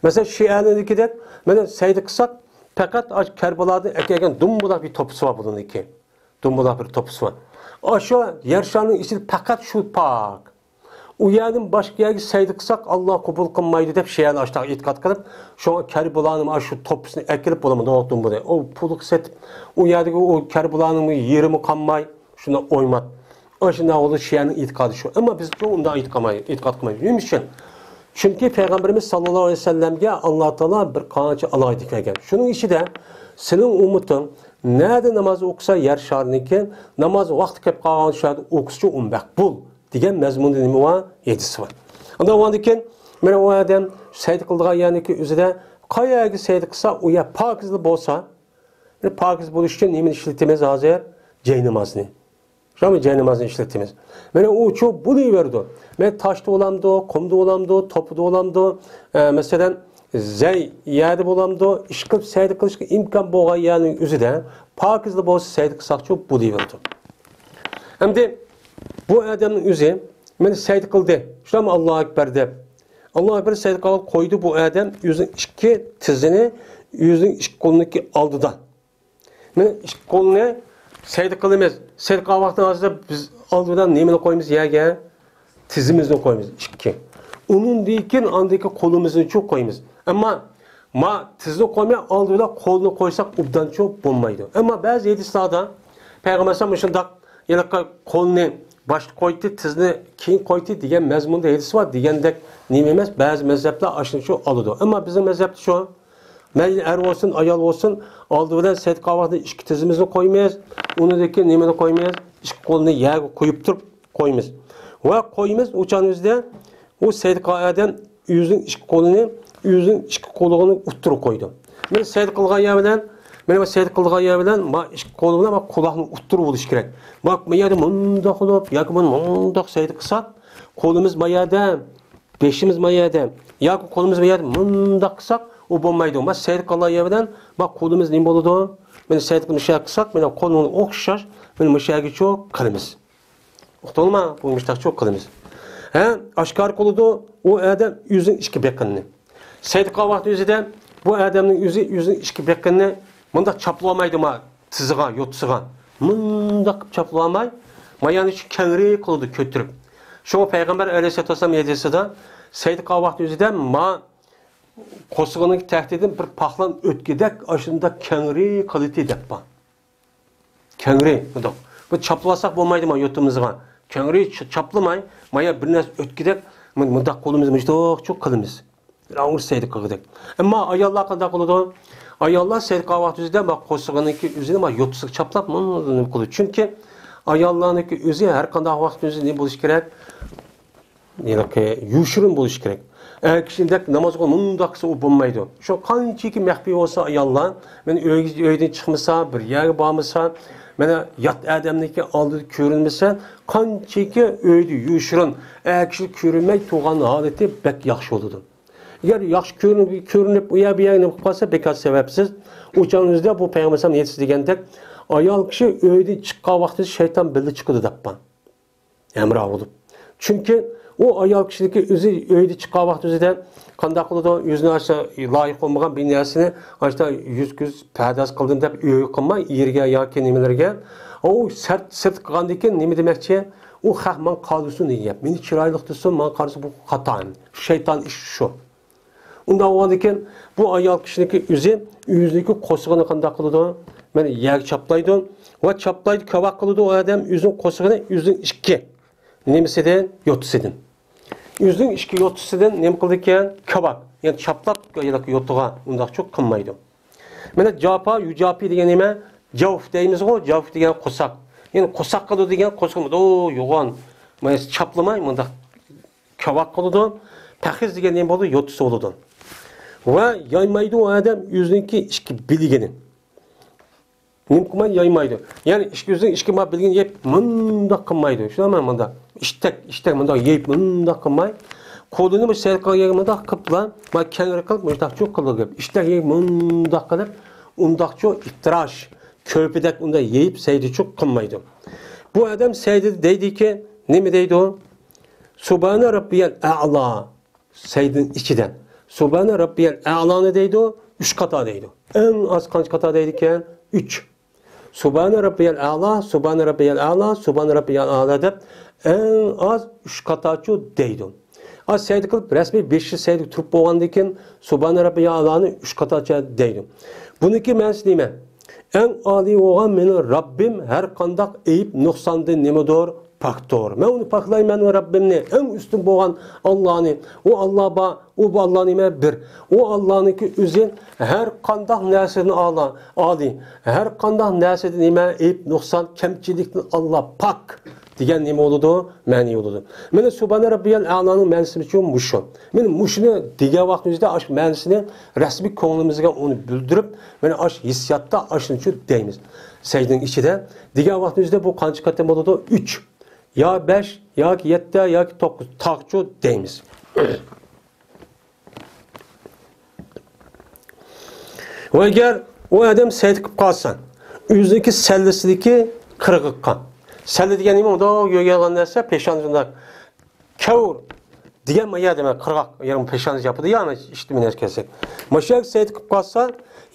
مەسىلەن، شىئەنىڭكىدەك، مانا سەجدە قىلساق، پەقەت ئاشۇ كەربەلادىن ئەكەلگەن دۇمبىلاق بىر توپىسى بار بۇنىڭكى. دۇمبىلاق بىر توپىسى بار. ئاشۇ يەر شارنىڭ ئىچىدە پەقەت شۇ پاك. ئۇ يەردىن باشقا يەرگە سەجدە قىلساق، ئاللا قوبۇل قىلمايدۇ دەپ شىئەلەر ئاشۇنداق ئېتىقاد قىلىپ، شۇڭا كەربەلانىڭ ئاشۇ توپىسىنى ئەكىرىپ بولىمىز، دۇمبىلى. ئۇ پۇلغا سېتىپ، ئۇ يەردىكى ئۇ كەربەلانىڭ يېرىمۇ قالماي، شۇنداق ئويماپ. ئاشۇنداق بولۇپ شىئەنىڭ ئېتىقادى شۇ. ئەمما بىز ئۇنداق ئېتىقاد قىلماي-، ئېتىقاد قىلمايمىز. نېمە ئۈچۈن؟ چۈنكى پەيغەمبىرىمىز ساللاللاھۇ ئەلەيھى ۋەسەللەمگە ئاللا تائالا بىر قانچە ئالاھىدىلىك بەرگەن. شۇنىڭ ئىچىدە سېنىڭ ئۈممىتىڭ نەدە ناماز ئوقۇسا يەر شارىنىڭكى، ناماز ۋاقتى كەپ قالغان شۇ يەردە ئوقۇسىچۇ ئۇ مەقبۇل دېگەن مەزمۇندا نېمە بار؟ ھەدىس بار. ئاندىن ئاندىن كېيىن مانا ئۇ ئادەم سەجدە قىلىدىغان يەرنىڭكى ئۆزىدە قايەرگە سەجدە قىلسا، ئۇ يەر پاكىزلا بولسا، پاكىز بولۇش ئۈچۈن نېمىنى ئىشلىتىمىز ھازىر؟ جاينامازنى. شۇڭا جاينامازنى ئىشلىتىمىز. مانا ئۇچۇ بولۇۋېرىدۇ. مانا تاشتا بولامدۇ، قۇمدا بولامدۇ، توپىدا بولامدۇ، ئە، مەسىلەن، زەي يەردە بولامدۇ، ئىشقىلىپ سەجدە قىلىشقا ئىمكان بولغان يەرنىڭ ئۆزىدە پاكىزلا بولسا سەجدە قىلساقچۇ بولۇۋېرىدۇ. ئەمدى بۇ ئادەمنىڭ ئۆزى مانا سەجدە قىلدى، شۇنداقمۇ ئاللاھۇ ئەكبەر دەپ. ئاللاھۇ ئەكبەر سەجدە قىلىپ قويدى بۇ ئادەم ئۆزىنىڭ ئىككى تىزىنى ئۆزىنىڭ ئىككى قولىنىڭكى ئالدىدا. مانا ئىككى قولنى سەجدە قىلىمىز. سەجدە قىلغان ۋاقتىدا ھازىر بىز ئالدى بىلەن نېمىنى قويىمىز يەرگە؟ تىزىمىزنى قويىمىز، ئىككى. ئۇنىڭدىن كېيىن ئاندىكى قولىمىزنىچۇ قويىمىز. ئەمما ما تىزنى قويماي، ئالدى بىلەن قولنى قويساق ئوبدانچۇ بولمايدۇ. ئەمما بەزى ھەدىسلاردا پەيغەمبەر ئەلەيھىسسالام مۇشۇنداق ھېلىقى قولنى باشتا قويدى، تىزنى كېيىن قويدى دېگەن مەزمۇندا ھەدىس بار دېگەندەك نېمە ئەمەس، بەزى مەزھەپلەر ئاشۇنىچۇ ئالىدۇ. ئەمما بىزنىڭ مەزھەپتە شۇ، مەيلى ئەر بولسۇن، ئايال بولسۇن، ئالدى بىلەن سەجدە قىلغان ۋاقتىدا ئىككى تىزىمىزنى قويىمىز، ئۇنىڭدىن كېيىن نېمىنى قويىمىز؟ ئىككى قولنى يەرگە قويۇپ تۇرۇپ قويىمىز. ۋە قويىمىز، ئۇ چاغنىڭ ئۆزىدە ئۇ سەجدە قىلغان ئادەم ئۆزىنىڭ ئىككى قولىنى، ئۆزىنىڭ ئىككى قولىنى ئوتتۇرىغا قويىدۇ. مانا سەجدە قىلغان يەر بىلەن، مانا سەجدە قىلغان يەر بىلەن، ما ئىككى قول بىلەن ما قۇلاقنىڭ ئوتتۇرا بولۇشى كېرەك. ما، ما يەردە مۇنداق قىلىپ ياكى بۇنى مۇنداق سەجدە قىلساق، قولىمىز ما يەردە، بېشىمىز ما يەردە ياكى قولىمىز ما يەردە مۇنداق قىلساق، ئۇ بولمايدۇ. ما سەجدە قىلغان يەر بىلەن ما قولىمىز نېمە بولىدۇ؟ مانا سەجدە قىلىپ مۇشۇ يەرگە قىلساق، مانا قولنىڭ ئوخشاش، مانا مۇشۇ يەرگىچۇ قىلىمىز. ئۇقتۇڭلارمۇ؟ بۇ مۇشۇنداقچۇ قىلىمىز. ھە، ئاشكارا قىلىدۇ ئۇ ئادەم ئۆزىنىڭ ئىككى بېقىنىنى. سەجدە قىلغان ۋاقتى ئۆزىدە بۇ ئادەمنىڭ ئۆزى ئۆزىنىڭ ئىككى بېقىنىنى ئۇنداق چاپلىۋالمايدۇ ما تىزىغا، يوتىسىغا. مۇنداق قىلىپ چاپلىۋالماي، مايانى شۇ كەڭرى قىلىدۇ كۆتۈرۈپ. شۇڭا پەيغەمبەر ئەلەيھىسسالاتۇ ۋەسسالام ھەدىسىدە سەيدە قىلغان ۋاقتى ئۆزىدە ما قورسىقىنىڭ تەھتىدىن بىر پاقلان ئۆتكۈدەك ئاشۇنداق كەڭرى قىلىتى دەپ بار. كەڭرى، مۇنداق. بۇ چاپلىۋالساق بولمايدۇ ما يوتىمىزغا. كەڭرى چ-، چاپلىماي، مايا بىر نەرسە ئۆتكۈدەك، مۇ-، مۇنداق قولىمىزنى مۇشتوقچۇ قىلىمىز. راۋۇر سەيدە قىلغۇدەك. ئەمما ئاياللار قانداق قىلىدۇ؟ ئاياللار سەيدە قىلغان ۋاقتى ئۆزىدە ما قورسىقىنىڭكى ئۆزىنى ما يوتىسىغا چاپلاپ، مۇنداق قىلىدۇ. چۈنكى ئاياللارنىڭكى ئۆزى ھەر قانداق ۋاقىت ئۆزى نېمە بولۇشى كېرەك؟ ھېلىقى يوشۇرۇن بولۇشى كېرەك. ئەر كىشىدەك نامازغا مۇنداق قىلسا ئۇ بولمايدۇ. شۇ قانچىكى مەخپىي بولسا ئاياللار، مەن ئۆيگە، ئۆيدىن چىقمىسا، بىر يەرگە بارمىسا، مانا يات ئادەمنىڭكى ئالدىدا كۆرۈنمىسە، قانچىكى ئۆيدە يوشۇرۇن، ئەر كىشى كۆرۈنمەي تۇرغان ھالىتى بەك ياخشى بولىدۇ. ئەگەر ياخشى كۆرۈنۈپ، كۆرۈنۈپ، ئۇ يەر بۇ يەرگە نېمە قىلىپ قالسا، بىكار سەۋەبسىز، ئۇ چاغنىڭ ئۆزىدە بۇ پەيغەمبەر ئەلەيھىسسالام ھەدىسى دېگەندەك، ئايال كىشى ئۆيدىن چىققان ۋاقتىدا شەيتان بىللە چىقىدۇ دەپ بار. ھەمراھ بولۇپ. چۈنكى ئۇ ئايال كىشىنىڭكى ئۆزى ئۆيدە چىققان ۋاقتى ئۆزىدە قانداق قىلىدۇ؟ ئۆزىنى ئاشۇ لايىق بولمىغان بىر نەرسىنى ئاشۇ يۈز كۆز پەرداز قىلدىم دەپ ئۆيگە قىلماي، ئېرىگە ياكى نېمىلەرگە. ئۇ سىرت، سىرت قىلغاندىن كېيىن نېمە دېمەكچى؟ ئۇ خەق ماڭا قارىسۇن دېگەن گەپ. مېنى چىرايلىق تۇتسۇن، ماڭا قارىسا بۇ خاتا. شەيتان ئىش شۇ. ئۇنداق بولغاندىكىن، بۇ ئايال كىشىنىڭكى ئۆزى، ئۆزىنىڭكى قورسىقىنى قانداق قىلىدۇ؟ مانا يەرگە چاپلايدۇ. ۋە چاپلايدۇ، كاۋاك قىلىدۇ ئۇ ئادەم ئۆزىنىڭ قورسىقىنى ئۆزىنىڭ ئىككى نېمىسىدىن، يوتىسىدىن. ئۆزىنىڭ ئىككى يوتىسىدىن نېمە قىلىدىكەن؟ كاۋاك. يەنى چاپلاپ يوتىغا ئۇنداقچۇ قىلمايدۇ. مانا جاپا، يۇجاپى دېگەن نېمە؟ جاۋف دەيمىزغۇ، جاۋف دېگەن قورساق. يەنى قورساق قىلىدۇ دېگەن قورسىقىمىز، ئو، يوغان. مانا چاپلىماي مۇنداق كاۋاك قىلىدۇ. پەخىز دېگەن نېمە بولىدۇ؟ يوتىسى بولىدۇ. ۋە يايمايدۇ ئۇ ئادەم ئۆزىنىڭكى ئىككى بىلىگىنى. نېمە قىلماي يايمايدۇ. يەنى ئىككى ئۆزىنىڭ ئىككى ما بىلىگىنى يەپ مۇنداق قىلمايدۇ. شۇنداقمۇ مۇنداق؟ ئىشتەك، ئىشتەك مۇنداق يەپ مۇنداق قىلماي. قولىنى بۇ سەل قىلغان مۇنداق قىلىپلا، ما كەڭرى قىلىپ مۇنداقچۇ قىلىدۇ گەپ. ئىشتەك يەپ مۇنداق قىلىپ، ئۇنداقچۇ ئىپتىراش. كۆرپىدەك ئۇنداق يەيىپ سەيدىچۇ قىلمايدۇ. بۇ ئادەم سەيدىدە دەيدىكى، نېمە دەيدۇ؟ سۇبھانە رەببىيەل ئەئلا. سەيدىنىڭ ئىچىدە سۇبھانە رەببىيەل ئەئلانى دەيدۇ، ئۈچ قاتا دەيدۇ. ئەڭ ئاز قانچە قاتا دەيدىكەن؟ ئۈچ. سۇبھانە رەببىيەل ئەئلا، سۇبھانە رەببىيەل ئەئلا، سۇبھانە رەببىيەل ئەئلا دەپ ئەڭ ئاز ئۈچ قاتاچۇ دەيدۇ. ئا، سەيدە قىلىپ رەسمىي بېشى سەيدە تۇرۇپ بولغاندىن كېيىن سۇبھانە رەببىيەل ئەئلانى ئۈچ قاتاچە دەيدۇ. بۇنىڭكى مەنىسى نېمە؟ ئەڭ ئالىي بولغان مېنىڭ رەببىم ھەر قانداق ئەيىب نۇقساندىن نېمىدۇر؟ پاكتۇر. مەن ئۇنى پاكلايمەن، رەببىمنى، ئەڭ ئۈستۈن بولغان ئاللانى. ئۇ ئاللا بار، ئۇ، بۇ ئاللا نېمە؟ بىر. ئۇ ئاللانىڭكى ئۆزى ھەر قانداق نەرسىدىن ئالا، ئالىي. ھەر قانداق نەرسىدىن نېمە؟ ئەيىب، نۇقسان، كەمچىلىكتىن ئاللا پاك دېگەن نېمە بولىدۇ؟ مەنى بولىدۇ. مانا سۇبھانە رەببىيەل ئەئلانىڭ مەنىسى شۇ، مۇشۇ. مانا مۇشۇنى دېگەن ۋاقتىمىزدا ئاشۇ مەنىسىنى رەسمىي كۆڭلىمىزگە ئۇنى بىلدۈرۈپ، مانا ئاشۇ ھېسسىياتتا ئاشۇنچۇ دەيمىز. سەيدىنىڭ ئىچىدە دېگەن ۋاقتىمىزدا بۇ قانچە قېتىم بولىدۇ؟ ئۈچ. يا بەش، ياكى يەتتە، ياكى توققۇز تاغچۇ دەيمىز. ۋە ئەگەر ئۇ ئادەم سەيدە قىلىپ قالسا، ئۆزىنىڭكى سەللىسىدىكى قىرغىققا. سەللە دېگەن نېمە؟ ئۇنداق يۆگەلگەن نەرسە، پېشانىسى ئۇنداق كەۋر دېگەن ما يەردە، مانا قىرغاق، يەنى پېشانىسى ياپىدۇ، يەنى ئىشتىمىنى كەلسەك. ماشۇ يەرگە سەيدە قىلىپ قالسا،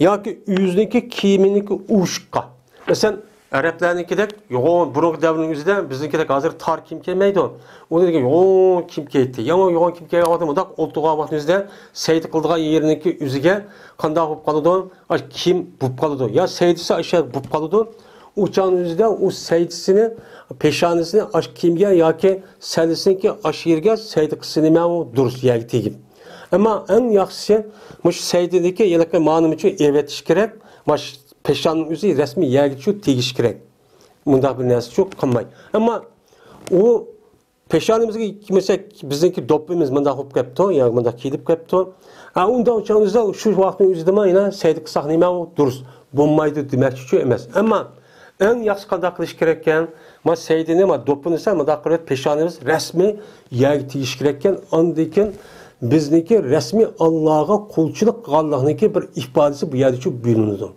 ياكى ئۆزىنىڭكى كىيىمىنىڭكى ئۇشۇققا. مەسىلەن، ئەرەبلەرنىڭكىدەك يوغان، بۇرۇنقى دەۋرنىڭ ئۆزىدە بىزنىڭكىدەك ھازىر تار كىيىم كىيمەيدۇ. ئۇنى دېگەن يوغان كىيىم كىيەتتى. يامان يوغان كىيىم كىيگەن ۋاقتىدا مۇنداق ئولتۇرغان ۋاقتىمىزدا سەيدە قىلىدىغان يېرىنىڭكى ئۆزىگە قانداق بولۇپ قالىدۇ؟ ئاشۇ كىيىم بولۇپ قالىدۇ. يا سەيدىسى ئاشۇ يەردە بولۇپ قالىدۇ. ئۇ چاغنىڭ ئۆزىدە ئۇ سەيدىسىنى، پېشانىسىنى ئاشۇ كىيىمگە ياكى سەللىسىنىڭكى ئاشۇ يېرىگە سەيدە قىلسا نېمە ئۇ دۇرۇس يەرگە تېگىپ. ئەمما ئەڭ ياخشىسى مۇشۇ سەيدىدىكى ھېلىقى مانىمىچۇ ئېۋەتىش كېرەك. ماش پېشانىنىڭ ئۆزى رەسمىي يەرگىچۇ تېگىش كېرەك. مۇنداق بىر نەرسىچۇ قىلماي. ئەمما ئۇ پېشانىمىزگە كىيمىسەك، بىزنىڭكى دوپپىمىز مۇنداق بولۇپ كەپتۇ، يا مۇنداق كىيىلىپ كەپتۇ. ئا، ئۇنداق چاغىمىزدا شۇ ۋاقىتنىڭ ئۆزىدىمۇ يەنە سەيدە قىلساق نېمە ئۇ دۇرۇس بولمايدۇ دېمەكچىچۇ ئەمەس. ئەمما ئەڭ ياخشى قانداق قىلىش كېرەككەن؟ ما سەيدىنى، ما دوپپىنى سەل مۇنداق قىلىپ پېشانىمىز رەسمىي يەرگە تېگىش كېرەككەن. ئاندىن كېيىن بىزنىڭكى رەسمىي ئاللاغا قۇلچىلىق قىلغانلىقنىڭكى بىر ئىپادىسى بۇ يەردىچۇ بىلىنىدۇ.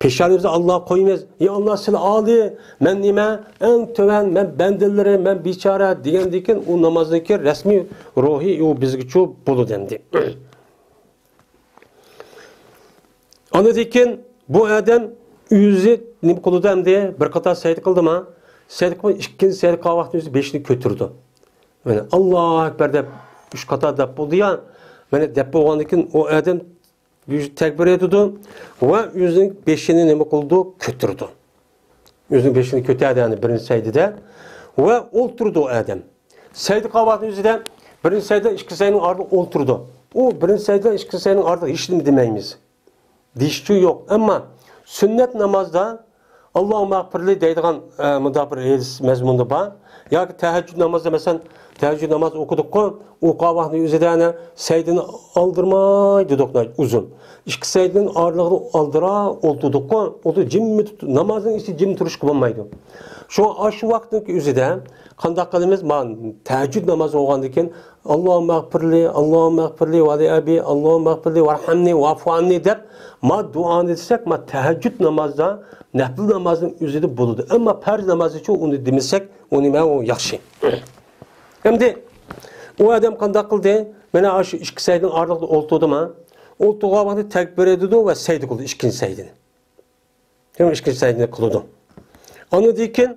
پېشانىمىزنى ئاللاغا قويىمىز. ئى ئاللا، سىلى ئالىي، مەن نېمە؟ ئەڭ تۆۋەن، مەن بەندىلىرى، مەن بىچارە دېگەندىن كېيىن ئۇ نامازدىن كېيىن رەسمىي روھى ئۇ بىزگىچۇ بولىدۇ ئەمدى. ئاندىن كېيىن بۇ ئادەم ئۆزى نېمە قىلىدۇ ئەمدى؟ بىر قاتار سەجدە قىلدىما؟ سەجدە قىلىپ، ئىككىنچى سەجدە قىلغان ۋاقتىدا ئۆزى بېشىنى كۆتۈرىدۇ. يەنى، «ئاللاھۇ ئەكبەر» دەپ ئۈچ قاتار دەپ بولدى يا. مانا دەپ بولغاندىن كېيىن ئۇ ئادەم تەكبىر ئېيتىدۇ ۋە ئۆزىنىڭ بېشىنى نېمە قىلىدۇ؟ كۆتۈرىدۇ. ئۆزىنىڭ بېشىنى كۆتەردى، يەنى بىرىنچى سەجدىدە ۋە ئولتۇرىدۇ ئۇ ئادەم. سەجدە قىلغان ۋاقتىنىڭ ئۆزىدە بىرىنچى سەجدە، ئىككىنچى سەجدىنىڭ ئارىلىقىدا ئولتۇرىدۇ. ئۇ بىرىنچى سەجدە، ئىككىنچى سەجدىنىڭ ئارىلىقىدا ھېچنېمە دېمەيمىز. دېيىشچۇ يوق. ئەمما سۈننەت نامازدا «ئاللاھۇممەغپىرلى» دەيدىغان، ئە، مۇنداق بىر ھەدىس مەزمۇندا بار. ياكى تەھەججۇد نامازدا، مەسىلەن، تەھەججۇد ناماز ئوقۇدۇققۇ، ئوقۇغان ۋاقتىنىڭ ئۆزىدە يەنە سەجدىنى ئالدىرماي دېدۇق، ئۇزۇن. ئىككى سەجدىنىڭ ئارىلىقىدا ئالدىرا ئولتۇردۇققۇ، ئولتۇرۇپ جىممىدە تۇت-، نامازنىڭ ئىچىدە جىم تۇرۇشقا بولمايدۇ. شۇڭا ئاشۇ ۋاقىتنىڭ ئۆزىدە قانداق قىلىمىز؟ ما تەھەججۇد نامازى بولغاندىن كېيىن، «ئاللاھۇممەغپىرلى، ئاللاھۇممەغپىرلى، ۋەلى ئەبى، ئاللاھۇممەغپىرلى، ۋەرھەمنى، ۋەئفۇئەننى» دەپ، ما دۇئانى دېسەك، ما تەھەججۇد نامازدا، نەپلى نامازنىڭ ئۆزىدە بولىدۇ. ئەمما پەرز نامازدىچۇ ئۇنى دېمىسەك، ئۇنى مەن ئۇ ياخشى. ئەمدى ئۇ ئادەم قانداق قىلدى؟ مانا شۇ ئىككى سەجدىنىڭ ئارىلىقىدا ئولتۇردىما؟ ئولتۇرغان ۋاقتىدا تەكبىر ئېيتىدۇ ۋە سەجدە قىلىدۇ ئىككىنچى سەجدىنى. دېمەك، ئىككىنچى سەجدىنى قىلىدۇ. ئاندىن كېيىن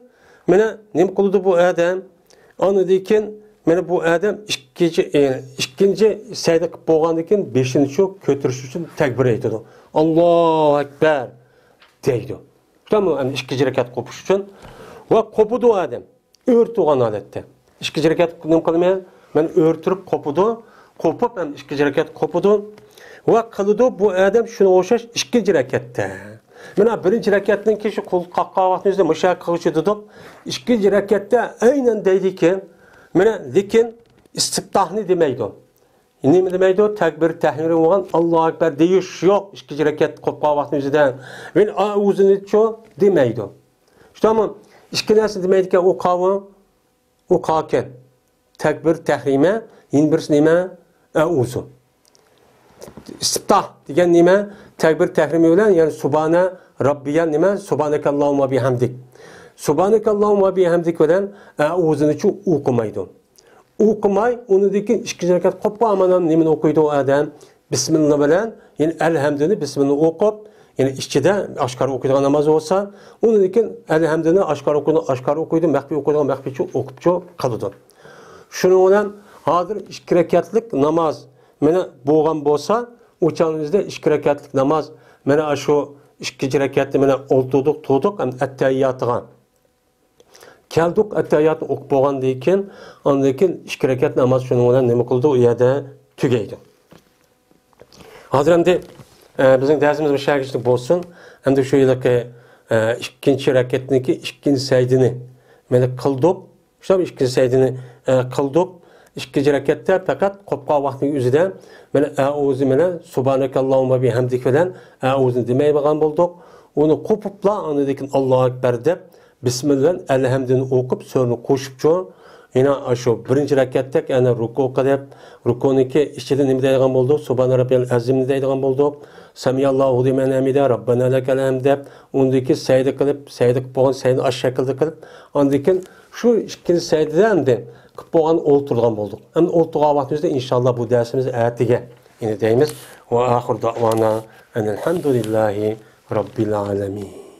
مانا نېمە قىلىدۇ بۇ ئادەم؟ ئاندىن كېيىن مانا بۇ ئادەم ئىككىنچى، ئە، ئىككىنچى سەجدە قىلىپ بولغاندىن كېيىن بېشىنى شۇ كۆتۈرۈش ئۈچۈن تەكبىر ئېيتىدۇ. «ئاللاھۇ ئەكبەر» دەيدۇ. تامام، ئەمدى ئىككىنچى رەكەت قوپۇش ئۈچۈن. ۋە قوپىدۇ ئادەم. ئۆرە تۇرغان ھالەتتە. ئىككىنچى رەكەت نېمە قىلىمەن؟ مەن ئۆرە تۇرۇپ قوپىدۇ. قوپۇپ، ئەمدى ئىككىنچى رەكەت قوپىدۇ. ۋە قىلىدۇ بۇ ئادەم شۇنىڭغا ئوخشاش ئىككىنچى رەكەتتە. مانا بىرىنچى رەكەتتىن كېيىن شۇ قول قاققان ۋاقتىمىزدا مۇشۇ قىلغۇچى دېدۇق. ئىككىنچى رەكەتتە ئەينەن دەيدىكى، مانا لېكىن ئىستىپتاھنى دېمەيدۇ. نېمە دېمەيدۇ؟ تەكبىر تەھرىم بولغان، «ئاللاھۇ ئەكبەر» دېيىش يوق. ئىككىنچى رەكەت قوپقان ۋاقتىمىزدا، «ۋىل ئەئۇزۇنىچۇ» دېمەيدۇ. شۇنداقمۇ؟ ئىككى نەرسە دېمەيدىكەن، ئۇ قاۋۇ، ئۇ قاكەن. تەكبىر تەھرىمە، يەنە بىرسى نېمە؟ ئەئۇزۇ. ئىستىپتاھ دېگەن نېمە؟ تەكبىر تەھرىمى بىلەن، يەنى سۇبھانە رەببىيەل نېمە؟ سۇبھانەكەللاھۇممە بىھەمدىك. سۇبھانەكەللاھۇممە بىھەمدىك بىلەن ئەئۇزۇنىچۇ ئوقۇمايدۇ. ئوقۇماي، ئۇنىڭدىن كېيىن ئىككىنچى رەكەت قوپقان مانا نېمىنى ئوقۇيدۇ ئۇ ئادەم؟ بىسمىللا بىلەن، يەنى ئەلھەمدۇنى، بىسمىللا ئوقۇپ، يەنى ئىچىدە ئاشكارا ئوقۇيدىغان ناماز بولسا، ئۇنىڭدىن كېيىن ئەلھەمدۇنى ئاشكارا ئوقۇيدۇ، ئاشكارا ئوقۇيدۇ، مەخپىي ئوقۇيدىغان مەخپىيچە ئوقۇپچۇ قىلىدۇ. شۇنىڭ بىلەن ھازىر ئىككى رەكەتلىك ناماز مانا بولغان بولسا، ئۇ چاغنىڭ ئىچىدە ئىككى رەكەتلىك ناماز، مانا شۇ ئىككىنچى رەكەتتە مانا ئولتۇردۇق، تۇردۇق، ئەمدى ئەتتەھىياتىغا كەلدۇق، ئەتتەھىياتنى ئوقۇپ بولغاندىن كېيىن، ئاندىن كېيىن ئىككى رەكەت ناماز شۇنىڭ بىلەن نېمە قىلىدۇ؟ ئۇ يەردە تۈگەيدۇ. ھازىر ئەمدى، ئە، بىزنىڭ دەرسىمىز مۇشۇ يەرگىچە بولسۇن. ئەمدى شۇ ھېلىقى، ئە، ئىككىنچى رەكەتنىڭكى ئىككىنچى سەجدىنى مانا قىلدۇق. شۇنداق ئىككىنچى سەجدىنى، ئە، قىلدۇق. ئىككىنچى رەكەتتە پەقەت قوپقان ۋاقتىنىڭ ئۆزىدە مانا ئەئۇزۇ مانا سۇبھانەكەللاھۇممە بىھەمدىك بىلەن ئەئۇزۇنى دېمەي بولغان بولدۇق. ئۇنى قوپۇپلا ئاندىن كېيىن ئاللاھۇ ئەكبەر دەپ، بىسمىللا بىلەن ئەلھەمدۇنى ئوقۇپ، سۈرىنى قوشۇپچۇ، يەنە ئاشۇ بىرىنچى رەكەتتەك يەنە رۇكۇ قىلىپ، رۇكۇنىڭكى ئىچىدە نېمە دەيدىغان بولدۇق؟ سۇبھانە رەببىيەل ئەزىمنى دەيدىغان بولدۇق. سەمىئەللاھۇ لىمەن ھەمىدە، رەببەنا لەكەل ھەمد دەپ، ئۇندىن كېيىن سەجدە قىلىپ، سەجدە قىلىپ بولغان سەجدىنى ئاشۇ شەكىلدە قىلىپ، ئاندىن كېيىن شۇ ئىككىنچى سەجدىدە ئەمدى قىلىپ بولغان ئولتۇرغان بولدۇق. ئەمدى ئولتۇرغان ۋاقتىمىزدا ئىنشاللا بۇ دەرسىمىز ئەتىگە يەنە دەيمىز. ۋە ئاخىر دەئۋانا ئەنىل ھەمدۇلىللاھى رەببىل ئالەمىن.